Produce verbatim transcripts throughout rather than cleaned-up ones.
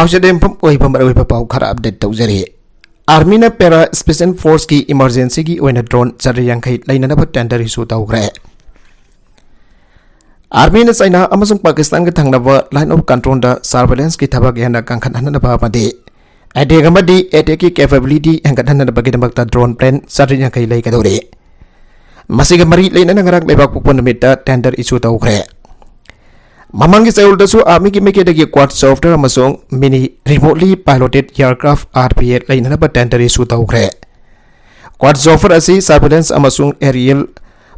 ꯍꯧꯖꯤꯛ ꯌꯨꯝꯐꯝ ꯑꯣꯏꯕ ꯃꯔꯨꯑꯣꯏꯕ ꯄꯥꯎ ꯈꯔ ꯑꯞꯗꯦꯠ ꯇꯧꯖꯔꯤ꯫ ꯑꯥꯔꯃꯤꯅ ꯄꯦꯔꯥ ꯁ꯭ꯄꯦꯁꯤꯌꯦꯜ ꯐꯣꯔꯁꯀꯤ ꯏꯃꯔꯖꯦꯟꯁꯤꯒꯤ ꯑꯣꯏꯅ ꯗ꯭ꯔꯣꯟ ꯆꯥꯇ꯭ꯔꯦꯠ ꯌꯥꯡꯈꯩ ꯂꯩꯅꯅꯕ ꯇꯦꯟꯗꯔ ꯏꯁꯨ ꯇꯧꯈ꯭ꯔꯦ꯫ ꯑꯥꯔꯃꯤꯅ ꯆꯥꯏꯅꯥ ꯑꯃꯁꯨꯡ ꯄꯥꯀꯤꯁꯇꯥꯟꯒ ꯊꯪꯅꯕ ꯂꯥꯏꯟ ꯑꯣꯐ ꯀꯟꯇ꯭ꯔꯣꯜꯗ ꯁꯔꯚꯦꯂꯦꯟꯁꯀꯤ ꯊꯕꯛ ꯍꯦꯟꯅ ꯀꯟꯈꯠꯍꯟꯅꯕ ꯑꯃꯗꯤ ꯑꯦꯇꯦꯛ ꯑꯃꯗꯤ ꯑꯦꯇꯦꯛꯀꯤ ꯀꯦꯄꯦꯕꯤꯂꯤꯇꯤ ꯍꯦꯟꯒꯠꯍꯟꯅꯕꯒꯤꯗꯃꯛꯇ ꯗ꯭ꯔꯣꯟ ꯄ꯭ꯂꯦꯟ ꯆꯥꯇ꯭ꯔꯦꯠ ꯌꯥꯡꯈꯩ ꯂꯩꯒꯗꯧꯔꯤ꯫ ꯃꯁꯤꯒ ꯃꯔꯤ ꯂꯩꯅꯅ ꯉꯔꯥꯡ ꯂꯩꯕꯥꯛ ꯄꯣꯛꯄ ꯅꯨꯃꯤꯠꯇ ꯇꯦꯟꯗꯔ ꯏꯁꯨ ꯇꯧꯈ꯭ꯔꯦ꯫ ꯃꯃꯥꯡꯒꯤ ꯆꯌꯣꯜꯗꯁꯨ ꯑꯥꯔꯃꯤꯒꯤ ꯃꯥꯏꯀꯩꯗꯒꯤ ꯀ꯭ꯋꯥꯗ ꯁꯣꯐꯇꯔ ꯑꯃꯁꯨꯡ ꯃꯤꯅꯤ ꯔꯤꯃꯣꯠꯂꯤ ꯄꯥꯏꯂꯣꯇꯦꯠ ꯑꯦꯌꯔꯀ꯭ꯔꯥꯐ, ꯑꯥꯔ ꯄꯤ ꯑꯦ, ꯂꯩꯅꯅꯕ ꯇꯦꯟꯗꯔ ꯏꯁꯨ ꯇꯧꯈ꯭ꯔꯦ꯫ ꯀ꯭ꯋꯥꯗ ꯁꯣꯐꯔ ꯑꯁꯤ ꯁꯔꯚꯦꯂꯦꯟꯁ ꯑꯃꯁꯨꯡ ꯑꯦꯔꯤꯌꯦꯜ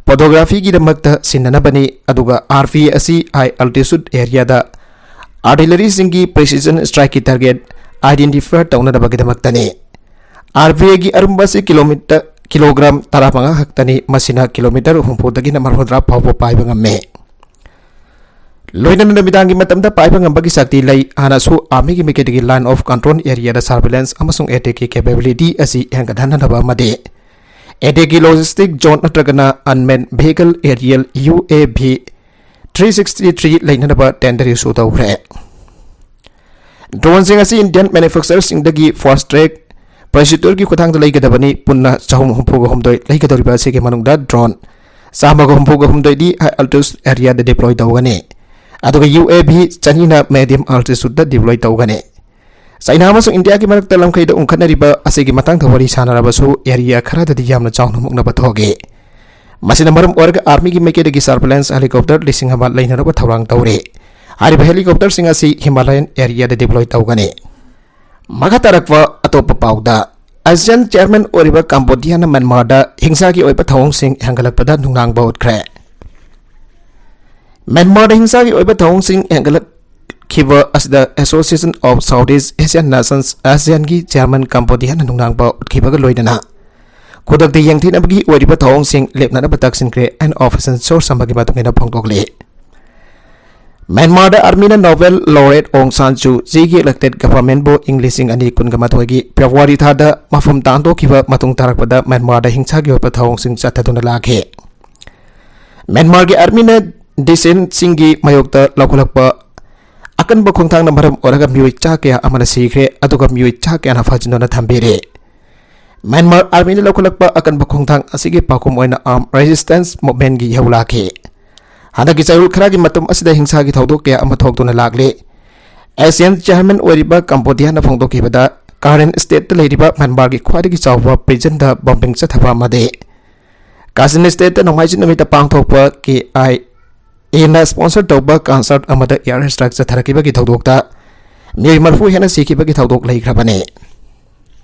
ꯐꯣꯇꯣꯒ꯭ꯔꯥꯐꯤꯒꯤꯗꯃꯛꯇ ꯁꯤꯖꯤꯟꯅꯅꯕꯅꯤ, ꯑꯗꯨꯒ ꯑꯥꯔ ꯄꯤ ꯑꯦ ꯑꯁꯤ ꯍꯥꯏ ꯑꯜꯇꯤꯆꯨꯗ ꯑꯦꯔꯤꯌꯥꯗ ꯑꯥꯔꯇꯤꯂꯔꯤꯁꯤꯡꯒꯤ ꯄ꯭ꯔꯤꯁꯤꯖꯟ ꯁ꯭ꯇ꯭ꯔꯥꯏꯛꯀꯤ ꯇꯥꯔꯒꯦꯠ ꯑꯥꯏꯗꯦꯟꯇꯤꯐꯥꯏ ꯇꯧꯅꯅꯕꯒꯤꯗꯃꯛꯇꯅꯤ꯫ ꯑꯥꯔ ꯄꯤ ꯑꯦꯒꯤ ꯑꯔꯨꯝꯕ ꯑꯁꯤ ꯀꯤꯂꯣꯃꯤꯇꯔ, ꯀꯤꯂꯣꯒ꯭ꯔꯥꯝ ꯇꯔꯥꯃꯉꯥ ꯈꯛꯇꯅꯤ, ꯃꯁꯤꯅ ꯀꯤꯂꯣꯃꯤꯇꯔ ꯍꯨꯝꯐꯨꯗꯒꯤꯅ ꯃꯔꯤꯐꯨꯇꯔꯥ ꯐꯥꯎꯕ ꯄꯥꯏꯕ ꯉꯝꯃꯤ꯫ ꯂꯣꯏꯅꯅ ꯅꯨꯃꯤꯗꯥꯡꯒꯤ ꯃꯇꯝꯗ ꯄꯥꯏꯕ ꯉꯝꯕꯒꯤ ꯁꯛꯇꯤ ꯂꯩ꯫ ꯍꯥꯟꯅꯁꯨ ꯑꯥꯔꯃꯤꯒꯤ ꯃꯥꯏꯀꯩꯗꯒꯤ ꯂꯥꯏꯟ ꯑꯣꯐ ꯀꯟꯇ꯭ꯔꯣꯜ ꯑꯦꯔꯤꯌꯥꯗ ꯁꯔꯚꯦꯂꯦꯟꯁ ꯑꯃꯁꯨꯡ ꯑꯦꯇꯦꯛꯀꯤ ꯀꯦꯄꯦꯕꯤꯂꯤꯇꯤ ꯑꯁꯤ ꯍꯦꯟꯒꯠꯍꯟꯅꯕ ꯑꯃꯗꯤ ꯑꯦꯇꯦꯛꯀꯤ ꯂꯣꯖꯤꯁꯇꯤꯛ ꯖꯣꯟ ꯅꯠꯇ꯭ꯔꯒꯅ unmanned vehicle aerial, U A V, three sixty three ꯂꯩꯅꯅꯕ ꯇꯦꯟꯗꯔ ꯏꯁꯨ ꯇꯧꯈ꯭ꯔꯦ꯫ ꯗ꯭ꯔꯣꯟꯁꯤꯡ ꯑꯁꯤ ꯏꯟꯗꯤꯌꯟ ꯃꯦꯅꯨꯐꯦꯛꯆꯔꯔꯁꯤꯡꯗꯒꯤ ꯐꯥꯁꯠ ꯇ꯭ꯔꯦꯛ ꯄ꯭ꯔꯣꯁꯤꯗ꯭ꯌꯨꯔꯒꯤ ꯈꯨꯠꯊꯥꯡꯗ ꯂꯩꯒꯗꯕꯅꯤ꯫ ꯄꯨꯟꯅ ꯆꯍꯨꯝ ꯍꯨꯝꯐꯨꯒ ꯍꯨꯝꯗꯣꯏ ꯂꯩꯒꯗꯧꯔꯤꯕ ꯑꯁꯤꯒꯤ ꯃꯅꯨꯡꯗ ꯗ꯭ꯔꯣꯟ ꯆꯥꯝꯃꯒ ꯍꯨꯝꯐꯨꯒ ꯍꯨꯝꯗꯣꯏꯗꯤ ꯍꯥꯏ ꯑꯜꯇꯤꯆꯨꯗ ꯑꯦꯔꯤꯌꯥꯗ ꯗꯤꯄ꯭ꯂꯣꯏ ꯇꯧꯒꯅꯤ, ꯑꯗꯨꯒ ꯌꯨ ꯑꯦ ꯚꯤ ꯆꯅꯤꯅ ꯃꯦꯗꯤꯌꯝ ꯑꯜꯇꯤꯆꯨꯗꯇ ꯗꯤꯄ꯭ꯂꯣꯏ ꯇꯧꯒꯅꯤ꯫ ꯆꯥꯏꯅꯥ ꯑꯃꯁꯨꯡ ꯏꯟꯗꯤꯌꯥꯒꯤ ꯃꯔꯛꯇ ꯂꯝꯈꯩꯗ ꯎꯪꯈꯠꯅꯔꯤꯕ ꯑꯁꯤꯒꯤ ꯃꯇꯥꯡꯗ ꯋꯥꯔꯤ ꯁꯥꯟꯅꯔꯕꯁꯨ ꯑꯦꯔꯤꯌꯥ ꯈꯔꯗꯗꯤ ꯌꯥꯝꯅ ꯆꯥꯎꯅ ꯃꯨꯛꯅꯕ ꯊꯣꯛꯏ꯫ ꯃꯁꯤꯅ ꯃꯔꯝ ꯑꯣꯏꯔꯒ ꯑꯥꯔꯃꯤꯒꯤ ꯃꯥꯏꯀꯩꯗꯒꯤ ꯁꯔꯚꯦꯂꯦꯟꯁ ꯍꯦꯂꯤꯀꯣꯞꯇꯔ ꯂꯤꯁꯤꯡ ꯑꯃ ꯂꯩꯅꯅꯕ ꯊꯧꯔꯥꯡ ꯇꯧꯔꯤ꯫ ꯍꯥꯏꯔꯤꯕ ꯍꯦꯂꯤꯀꯣꯞꯇꯔꯁꯤꯡ ꯑꯁꯤ ꯍꯤꯃꯥꯂꯌꯟ ꯑꯦꯔꯤꯌꯥꯗ ꯗꯤꯄ꯭ꯂꯣꯏ ꯇꯧꯒꯅꯤ꯫ ꯃꯈꯥ ꯇꯥꯔꯛꯄ ꯑꯇꯣꯞꯄ ꯄꯥꯎꯗ, ꯑꯦꯁꯤꯌꯥꯟ ꯆꯤꯌꯔꯃꯦꯟ ꯑꯣꯏꯔꯤꯕ ꯀꯝꯕꯣꯗꯤꯌꯥꯅ ꯃ꯭ꯌꯥꯟꯃꯥꯔꯗ ꯍꯤꯡꯁꯥꯒꯤ ꯑꯣꯏꯕ ꯊꯧꯑꯣꯡꯁꯤꯡ ꯍꯦꯟꯒꯠꯂꯛꯄꯗ ꯅꯨꯡꯅꯥꯡꯕ ꯎꯠꯈ꯭ꯔꯦ꯫ ꯃ꯭ꯌꯥꯟꯃꯥꯔꯗ ꯍꯤꯡꯁꯥꯒꯤ ꯑꯣꯏꯕ ꯊꯧꯑꯣꯡꯁꯤꯡ ꯍꯦꯟꯒꯠꯂꯛꯈꯤꯕ ꯑꯁꯤꯗ association of south east Asian nations, ꯑꯦꯁꯤꯌꯥꯟꯒꯤ ꯆꯤꯌꯔꯃꯦꯟ ꯀꯝꯕꯣꯗꯤꯌꯥꯅ ꯅꯨꯡꯅꯥꯡꯕ ꯎꯠꯈꯤꯕꯒ ꯂꯣꯏꯅꯅ ꯈꯨꯗꯛꯇ ꯌꯦꯡꯊꯤꯅꯕꯒꯤ ꯑꯣꯏꯔꯤꯕ ꯊꯧꯑꯣꯡꯁꯤꯡ ꯂꯦꯞꯅꯅꯕ ꯇꯛꯁꯤꯟꯈ꯭ꯔꯦ ꯍꯥꯏꯅ ꯑꯣꯐꯤꯁꯤꯌꯦꯜ ꯁꯣꯔꯁ ꯑꯃꯒꯤ ꯃꯇꯨꯡ ꯏꯟꯅ ꯐꯣꯡꯗꯣꯛꯂꯤ꯫ ꯃ꯭ꯌꯥꯟꯃꯥꯔꯗ ꯑꯥꯔꯃꯤꯅ ꯅꯣꯕꯦꯜ ꯂꯣꯔꯦꯠ ꯑꯣꯡ ꯁꯥꯟ ꯁꯨ ꯆꯤꯒꯤ ꯏꯂꯦꯛꯇꯦꯗ ꯒꯚꯔꯟꯃꯦꯟꯕꯨ ꯏꯪ ꯂꯤꯁꯤꯡ ꯑꯅꯤ ꯀꯨꯟꯒ ꯃꯥꯊꯣꯏꯒꯤ ꯐꯦꯕ꯭ꯔꯨꯋꯥꯔꯤ ꯊꯥꯗ ꯃꯐꯝ ꯇꯥꯛꯊꯣꯛꯈꯤꯕ ꯃꯇꯨꯡ ꯇꯥꯔꯛꯄꯗ ꯃ꯭ꯌꯥꯟꯃꯥꯔꯗ ꯍꯤꯡꯁꯥꯒꯤ ꯑꯣꯏꯕ ꯊꯧꯑꯣꯡꯁꯤꯡ ꯆꯠꯊꯗꯨꯅ ꯂꯥꯛꯈꯤ꯫ ꯃ꯭ꯌꯥꯟꯃꯥꯔꯒꯤ ꯑꯥꯔꯃꯤꯅ ꯗꯤꯁꯦꯟꯁꯤꯡꯒꯤ ꯃꯥꯌꯣꯛꯇ ꯂꯧꯈꯠꯂꯛꯄ ꯑꯀꯟꯕ ꯈꯣꯡꯊꯥꯡꯅ ꯃꯔꯝ ꯑꯣꯏꯔꯒ ꯃꯤꯑꯣꯏ ꯆꯥ ꯀꯌꯥ ꯑꯃꯅ ꯁꯤꯈ꯭ꯔꯦ, ꯑꯗꯨꯒ ꯃꯤꯑꯣꯏ ꯆꯥ ꯀꯌꯥꯅ ꯐꯥꯖꯤꯟꯗꯨꯅ ꯊꯝꯕꯤꯔꯦ꯫ ꯃ꯭ꯌꯥꯟꯃꯥꯔ ꯑꯥꯔꯃꯤꯅ ꯂꯧꯈꯠꯂꯛꯄ ꯑꯀꯟꯕ ꯈꯣꯡꯊꯥꯡ ꯑꯁꯤꯒꯤ ꯄꯥꯎꯈꯨꯝ ꯑꯣꯏꯅ Armed Resistance Movementꯀꯤ ꯏꯍꯧ ꯂꯥꯛꯈꯤ꯫ ꯍꯟꯗꯛꯀꯤ ꯆꯌꯣꯜ ꯈꯔꯒꯤ ꯃꯇꯝ ꯑꯁꯤꯗ ꯍꯤꯡꯁꯥꯒꯤ ꯊꯧꯗꯣꯛ ꯀꯌꯥ ꯑꯃ ꯊꯣꯛꯇꯨꯅ ꯂꯥꯛꯂꯤ꯫ ASEAN chairman ꯑꯣꯏꯔꯤꯕ ꯀꯝꯕꯣꯗꯤꯌꯥꯅ ꯐꯣꯡꯗꯣꯛꯈꯤꯕꯗ, ꯀꯥꯔꯦꯟ stateꯇ ꯂꯩꯔꯤꯕ ꯃ꯭ꯌꯥꯟꯃꯥꯔꯒꯤ ꯈ꯭ꯋꯥꯏꯗꯒꯤ ꯆꯥꯎꯕ prisonꯗ bombing ꯆꯠꯊꯕ ꯑꯃꯗꯤ ꯀꯥꯆꯤꯟ stateꯇ ꯅꯣꯡꯃꯥꯏꯖꯤꯡ ꯅꯨꯃꯤꯠꯇ ꯄꯥꯡꯊꯣꯛꯄ KIAꯅ sponsor ꯇꯧꯕ concert ꯑꯃꯗ air strike ꯆꯠꯊꯔꯛꯈꯤꯕꯒꯤ ꯊꯧꯗꯣꯛꯇ ꯃꯤꯑꯣꯏ ꯃꯔꯤꯐꯨ ꯍꯦꯟꯅ ꯁꯤꯈꯤꯕꯒꯤ ꯊꯧꯗꯣꯛ ꯂꯩꯈ꯭ꯔꯕꯅꯤ꯫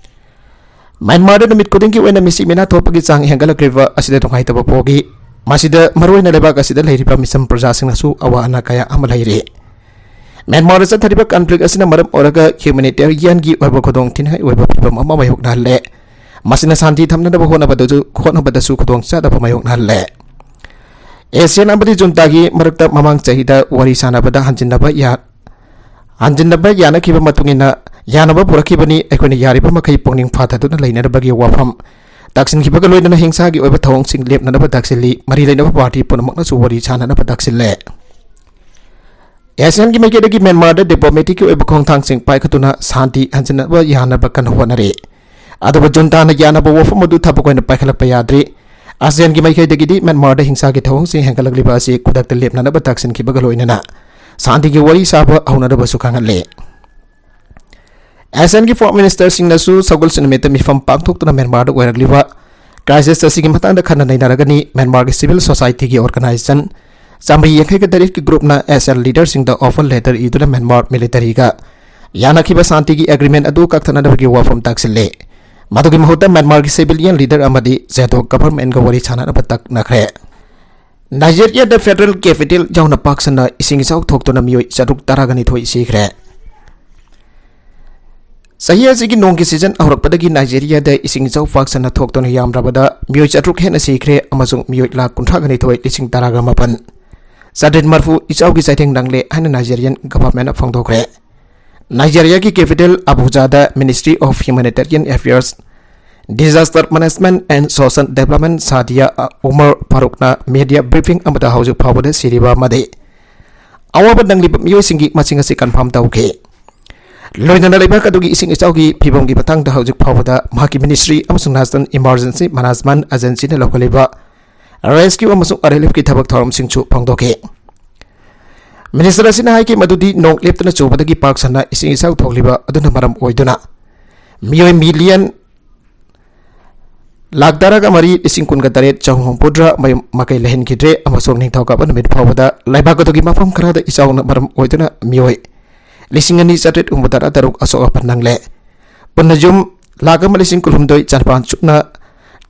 ꯃ꯭ꯌꯥꯟꯃꯥꯔꯗ ꯅꯨꯃꯤꯠ ꯈꯨꯗꯤꯡꯒꯤ ꯑꯣꯏꯅ ꯃꯤꯁꯤ ꯃꯤꯅꯥ ꯊꯣꯛꯄꯒꯤ ꯆꯥꯡ ꯍꯦꯟꯒꯠꯂꯛꯂꯤꯕ ꯑꯁꯤꯗ ꯅꯨꯡꯉꯥꯏꯇꯕ ꯄꯣꯛꯏ꯫ ꯃꯁꯤꯗ ꯃꯔꯨꯑꯣꯏꯅ ꯂꯩꯕꯥꯛ ꯑꯁꯤꯗ ꯂꯩꯔꯤꯕ ꯃꯤꯆꯝ ꯄ꯭ꯔꯖꯥꯁꯤꯡꯅꯁꯨ ꯑꯋꯥ ꯑꯅꯥ ꯀꯌꯥ ꯑꯃ ꯂꯩꯔꯤ꯫ ꯃ꯭ꯌꯥꯟꯃꯥꯔꯗ ꯆꯠꯊꯔꯤꯕ conflict ꯑꯁꯤꯅ ꯃꯔꯝ ꯑꯣꯏꯔꯒ humanitarianꯒꯤ ꯑꯣꯏꯕ ꯈꯨꯗꯣꯡꯊꯤꯅꯤꯡꯉꯥꯏ ꯑꯣꯏꯕ ꯐꯤꯕꯝ ꯑꯃ ꯃꯥꯌꯣꯛꯅꯍꯜꯂꯦ꯫ ꯃꯁꯤꯅ ꯁꯥꯟꯇꯤ ꯊꯝꯅꯅꯕ ꯍꯣꯠꯅꯕꯗꯁꯨ, ꯍꯣꯠꯅꯕꯗꯁꯨ ꯈꯨꯗꯣꯡꯆꯥꯗꯕ ꯃꯥꯌꯣꯛꯅꯍꯜꯂꯦ꯫ ASEAN ꯑꯃꯗꯤ ꯖꯨꯟꯇꯥꯒꯤ ꯃꯔꯛꯇ ꯃꯃꯥꯡ ꯆꯍꯤꯗ ꯋꯥꯔꯤ ꯁꯥꯟꯅꯕꯗ ꯍꯟꯖꯤꯟꯅꯕ ꯌꯥ-, ꯍꯟꯖꯤꯟꯅꯕ ꯌꯥꯅꯈꯤꯕ ꯃꯇꯨꯡ ꯏꯟꯅ ꯌꯥꯅꯕ ꯄꯨꯔꯛꯈꯤꯕꯅꯤ꯫ ꯑꯩꯈꯣꯏꯅ ꯌꯥꯔꯤꯕ ꯃꯈꯩ ꯄꯨꯛꯅꯤꯡ ꯐꯥꯊꯗꯨꯅ ꯂꯩꯅꯅꯕꯒꯤ ꯋꯥꯐꯝ ꯇꯥꯛꯁꯤꯟꯈꯤꯕꯒ ꯂꯣꯏꯅꯅ ꯍꯤꯡꯁꯥꯒꯤ ꯑꯣꯏꯕ ꯊꯧꯑꯣꯡꯁꯤꯡ ꯂꯦꯞꯅꯅꯕ ꯇꯥꯛꯁꯤꯜꯂꯤ꯫ ꯃꯔꯤ ꯂꯩꯅꯕ party ꯄꯨꯝꯅꯃꯛꯅꯁꯨ ꯋꯥꯔꯤ ꯁꯥꯟꯅꯅꯕ ꯇꯥꯛꯁꯤꯜꯂꯦ꯫ ASEANꯒꯤ ꯃꯥꯏꯀꯩꯗꯒꯤ ꯃ꯭ꯌꯥꯟꯃꯥꯔꯗ diplomaticꯀꯤ ꯑꯣꯏꯕ ꯈꯣꯡꯊꯥꯡꯁꯤꯡ ꯄꯥꯏꯈꯠꯇꯨꯅ ꯁꯥꯟꯇꯤ ꯍꯟꯖꯤꯟꯅꯕ ꯌꯥꯅꯕ ꯀꯟꯅ ꯍꯣꯠꯅꯔꯤ꯫ ꯑꯗꯨꯕꯨ ꯖꯨꯟꯇꯥꯅ ꯌꯥꯅꯕ ꯋꯥꯐꯝ ꯑꯗꯨ ꯊꯕꯛ ꯑꯣꯏꯅ ꯄꯥꯏꯈꯠꯂꯛꯄ ꯌꯥꯗ꯭ꯔꯤ꯫ ASEANꯒꯤ ꯃꯥꯏꯀꯩꯗꯒꯤꯗꯤ ꯃ꯭ꯌꯥꯟꯃꯥꯔꯗ ꯍꯤꯡꯁꯥꯒꯤ ꯊꯧꯑꯣꯡꯁꯤꯡ ꯍꯦꯟꯒꯠꯂꯛꯂꯤꯕ ꯑꯁꯤ ꯈꯨꯗꯛꯇ ꯂꯦꯞꯅꯅꯕ ꯇꯥꯛꯁꯤꯟꯈꯤꯕꯒ ꯂꯣꯏꯅꯅ ꯁꯥꯟꯇꯤꯒꯤ ꯋꯥꯔꯤ ꯁꯥꯕ ꯍꯧꯅꯅꯕꯁꯨ ꯈꯪꯍꯜꯂꯤ꯫ ASEANꯒꯤ foreign ministerꯁꯤꯡꯅꯁꯨ ꯁꯒꯣꯜꯁꯦꯟ ꯅꯨꯃꯤꯠꯇ ꯃꯤꯐꯝ ꯄꯥꯡꯊꯣꯛꯇꯨꯅ ꯃ꯭ꯌꯥꯟꯃꯥꯔꯗ ꯑꯣꯏꯔꯛꯂꯤꯕ crisis ꯑꯁꯤꯒꯤ ꯃꯇꯥꯡꯗ ꯈꯟꯅ ꯅꯩꯅꯔꯒꯅꯤ꯫ ꯃ꯭ꯌꯥꯟꯃꯥꯔꯒꯤ civil societyꯒꯤ organization ꯆꯥꯃꯔꯤ ꯌꯥꯡꯈꯩꯒ ꯇꯔꯦꯠꯀꯤ groupꯅ ASEAN leaderꯁꯤꯡꯗ offer letter ꯏꯗꯨꯅ ꯃ꯭ꯌꯥꯟꯃꯥꯔ militaryꯒ ꯌꯥꯅꯈꯤꯕ ꯁꯥꯟꯇꯤꯒꯤ agreement ꯑꯗꯨ ꯀꯛꯊꯠꯅꯅꯕꯒꯤ ꯋꯥꯐꯝ ꯇꯥꯛꯁꯤꯜꯂꯦ꯫ ꯃꯗꯨꯒꯤ ꯃꯍꯨꯠꯇ ꯃ꯭ꯌꯥꯟꯃꯥꯔꯒꯤ civilian leader ꯑꯃꯗꯤ ꯖꯦꯗꯣ governmentꯒ ꯋꯥꯔꯤ ꯁꯥꯟꯅꯅꯕ ꯇꯛꯅꯈ꯭ꯔꯦ꯫ ꯅꯥꯏꯖꯦꯔꯤꯌꯥꯗ federal capital ꯌꯥꯎꯅ ꯄꯥꯛ ꯁꯟꯅ ꯏꯁꯤꯡ ꯏꯆꯥꯎ ꯊꯣꯛꯇꯨꯅ ꯃꯤꯑꯣꯏ ꯆꯥꯇ꯭ꯔꯨꯛ ꯇꯔꯥꯒ ꯅꯤꯊꯣꯏ ꯁꯤꯈ꯭ꯔꯦ꯫ ꯆꯍꯤ ꯑꯁꯤꯒꯤ ꯅꯣꯡꯒꯤ season ꯍꯧꯔꯛꯄꯗꯒꯤ ꯅꯥꯏꯖꯦꯔꯤꯌꯥꯗ ꯏꯁꯤꯡ ꯏꯆꯥꯎ ꯄꯥꯛ ꯁꯟꯅ ꯊꯣꯛꯇꯨꯅ ꯌꯥꯝꯗ꯭ꯔꯕꯗ ꯃꯤꯑꯣꯏ ꯆꯥꯇ꯭ꯔꯨꯛ ꯍꯦꯟꯅ ꯁꯤꯈ꯭ꯔꯦ ꯑꯃꯁꯨꯡ ꯃꯤꯑꯣꯏ ꯂꯥꯈ ꯀꯨꯟꯊ꯭ꯔꯥꯒ ꯅꯤꯊꯣꯏ ꯂꯤꯁꯤꯡ ꯇꯔꯥꯒ ꯃꯥꯄꯟ ꯆꯥꯇ꯭ꯔꯦꯠ ꯃꯔꯤꯐꯨ ꯏꯆꯥꯎꯒꯤ ꯆꯩꯊꯦꯡ ꯅꯪꯂꯦ ꯍꯥꯏꯅ ꯅꯥꯏꯖꯦꯔꯤꯌꯥꯟ governmentꯅ ꯐꯣꯡꯗꯣꯛꯈ꯭ꯔꯦ꯫ ꯅꯥꯏꯖꯦꯔꯤꯌꯥꯒꯤ capital ꯑꯕꯨꯖꯥꯗ Ministry of Humanitarian Affairs, Disaster Management and Social Development Sadiya Umar ꯐꯥꯔꯨꯛꯅ media briefing ꯑꯃꯗ ꯍꯧꯖꯤꯛ ꯐꯥꯎꯕꯗ ꯁꯤꯔꯤꯕ ꯑꯃꯗꯤ ꯑꯋꯥꯕ ꯅꯪꯂꯤꯕ ꯃꯤꯑꯣꯏꯁꯤꯡꯒꯤ ꯃꯁꯤꯡ ꯑꯁꯤ ꯀꯟꯐꯥꯔꯝ ꯇꯧꯈꯤ꯫ ꯂꯣꯏꯅꯅ ꯂꯩꯕꯥꯛ ꯑꯗꯨꯒꯤ ꯏꯁꯤꯡ ꯏꯆꯥꯎꯒꯤ ꯐꯤꯕꯝꯒꯤ ꯃꯇꯥꯡꯗ ꯍꯧꯖꯤꯛ ꯐꯥꯎꯕꯗ ꯃꯍꯥꯛꯀꯤ ꯃꯤꯅꯤꯁꯇ꯭ꯔꯤ ꯑꯃꯁꯨꯡ ꯅꯦꯁꯅꯦꯜ ꯏꯃꯥꯔꯖꯦꯟꯁꯤ ꯃꯦꯅꯦꯖꯃꯦꯟꯠ ꯑꯦꯖꯦꯟꯁꯤꯅ ꯂꯧꯈꯠꯂꯤꯕ ꯔꯦꯁꯀ꯭ꯌꯨ ꯑꯃꯁꯨꯡ ꯔꯤꯂꯤꯐꯀꯤ ꯊꯕꯛ ꯊꯧꯔꯝꯁꯤꯡꯁꯨ ꯐꯣꯡꯗꯣꯛꯈꯤ꯫ ꯃꯤꯅꯤꯁꯇꯔ ꯑꯁꯤꯅ ꯍꯥꯏꯈꯤ ꯃꯗꯨꯗꯤ ꯅꯣꯡ ꯂꯦꯞꯇꯅ ꯆꯨꯕꯗꯒꯤ ꯄꯥꯛ ꯁꯟꯅ ꯏꯁꯤꯡ ꯏꯆꯥꯎ ꯊꯣꯛꯂꯤꯕ ꯑꯗꯨꯅ ꯃꯔꯝ ꯑꯣꯏꯗꯨꯅ ꯃꯤꯑꯣꯏ ꯃꯤꯂꯤꯌꯟ ꯂꯥꯈ ꯇꯔꯥꯒ ꯃꯔꯤ ꯂꯤꯁꯤꯡ ꯀꯨꯟꯒ ꯇꯔꯦꯠ ꯆꯍꯨꯝ ꯍꯨꯝꯐꯨꯇꯔꯥ ꯃꯌꯨꯝ ꯃꯀꯩ ꯂꯩꯍꯟꯈꯤꯗ꯭ꯔꯦ ꯑꯃꯁꯨꯡ ꯅꯤꯡꯊꯧꯀꯥꯕ ꯅꯨꯃꯤꯠ ꯐꯥꯎꯕꯗ ꯂꯩꯕꯥꯛ ꯑꯗꯨꯒꯤ ꯃꯐꯝ ꯈꯔꯗ ꯏꯆꯥꯎꯅ ꯃꯔꯝ ꯑꯣꯏꯗꯨꯅ ꯃꯤꯑꯣꯏ ꯂꯤꯁꯤꯡ ꯑꯅꯤ ꯆꯥꯇ꯭ꯔꯦꯠ ꯍꯨꯝꯐꯨꯇꯔꯥ ꯇꯔꯨꯛ ꯑꯁꯣꯛ ꯑꯄꯟ ꯅꯪꯂꯦ꯫ ꯄꯨꯟꯅ ꯌꯨꯝ ꯂꯥꯈ ꯑꯃ ꯂꯤꯁꯤꯡ ꯀꯨꯟꯍꯨꯝꯗꯣꯏ ꯆꯥꯅꯤꯄꯥꯟ ꯁꯨꯞꯅ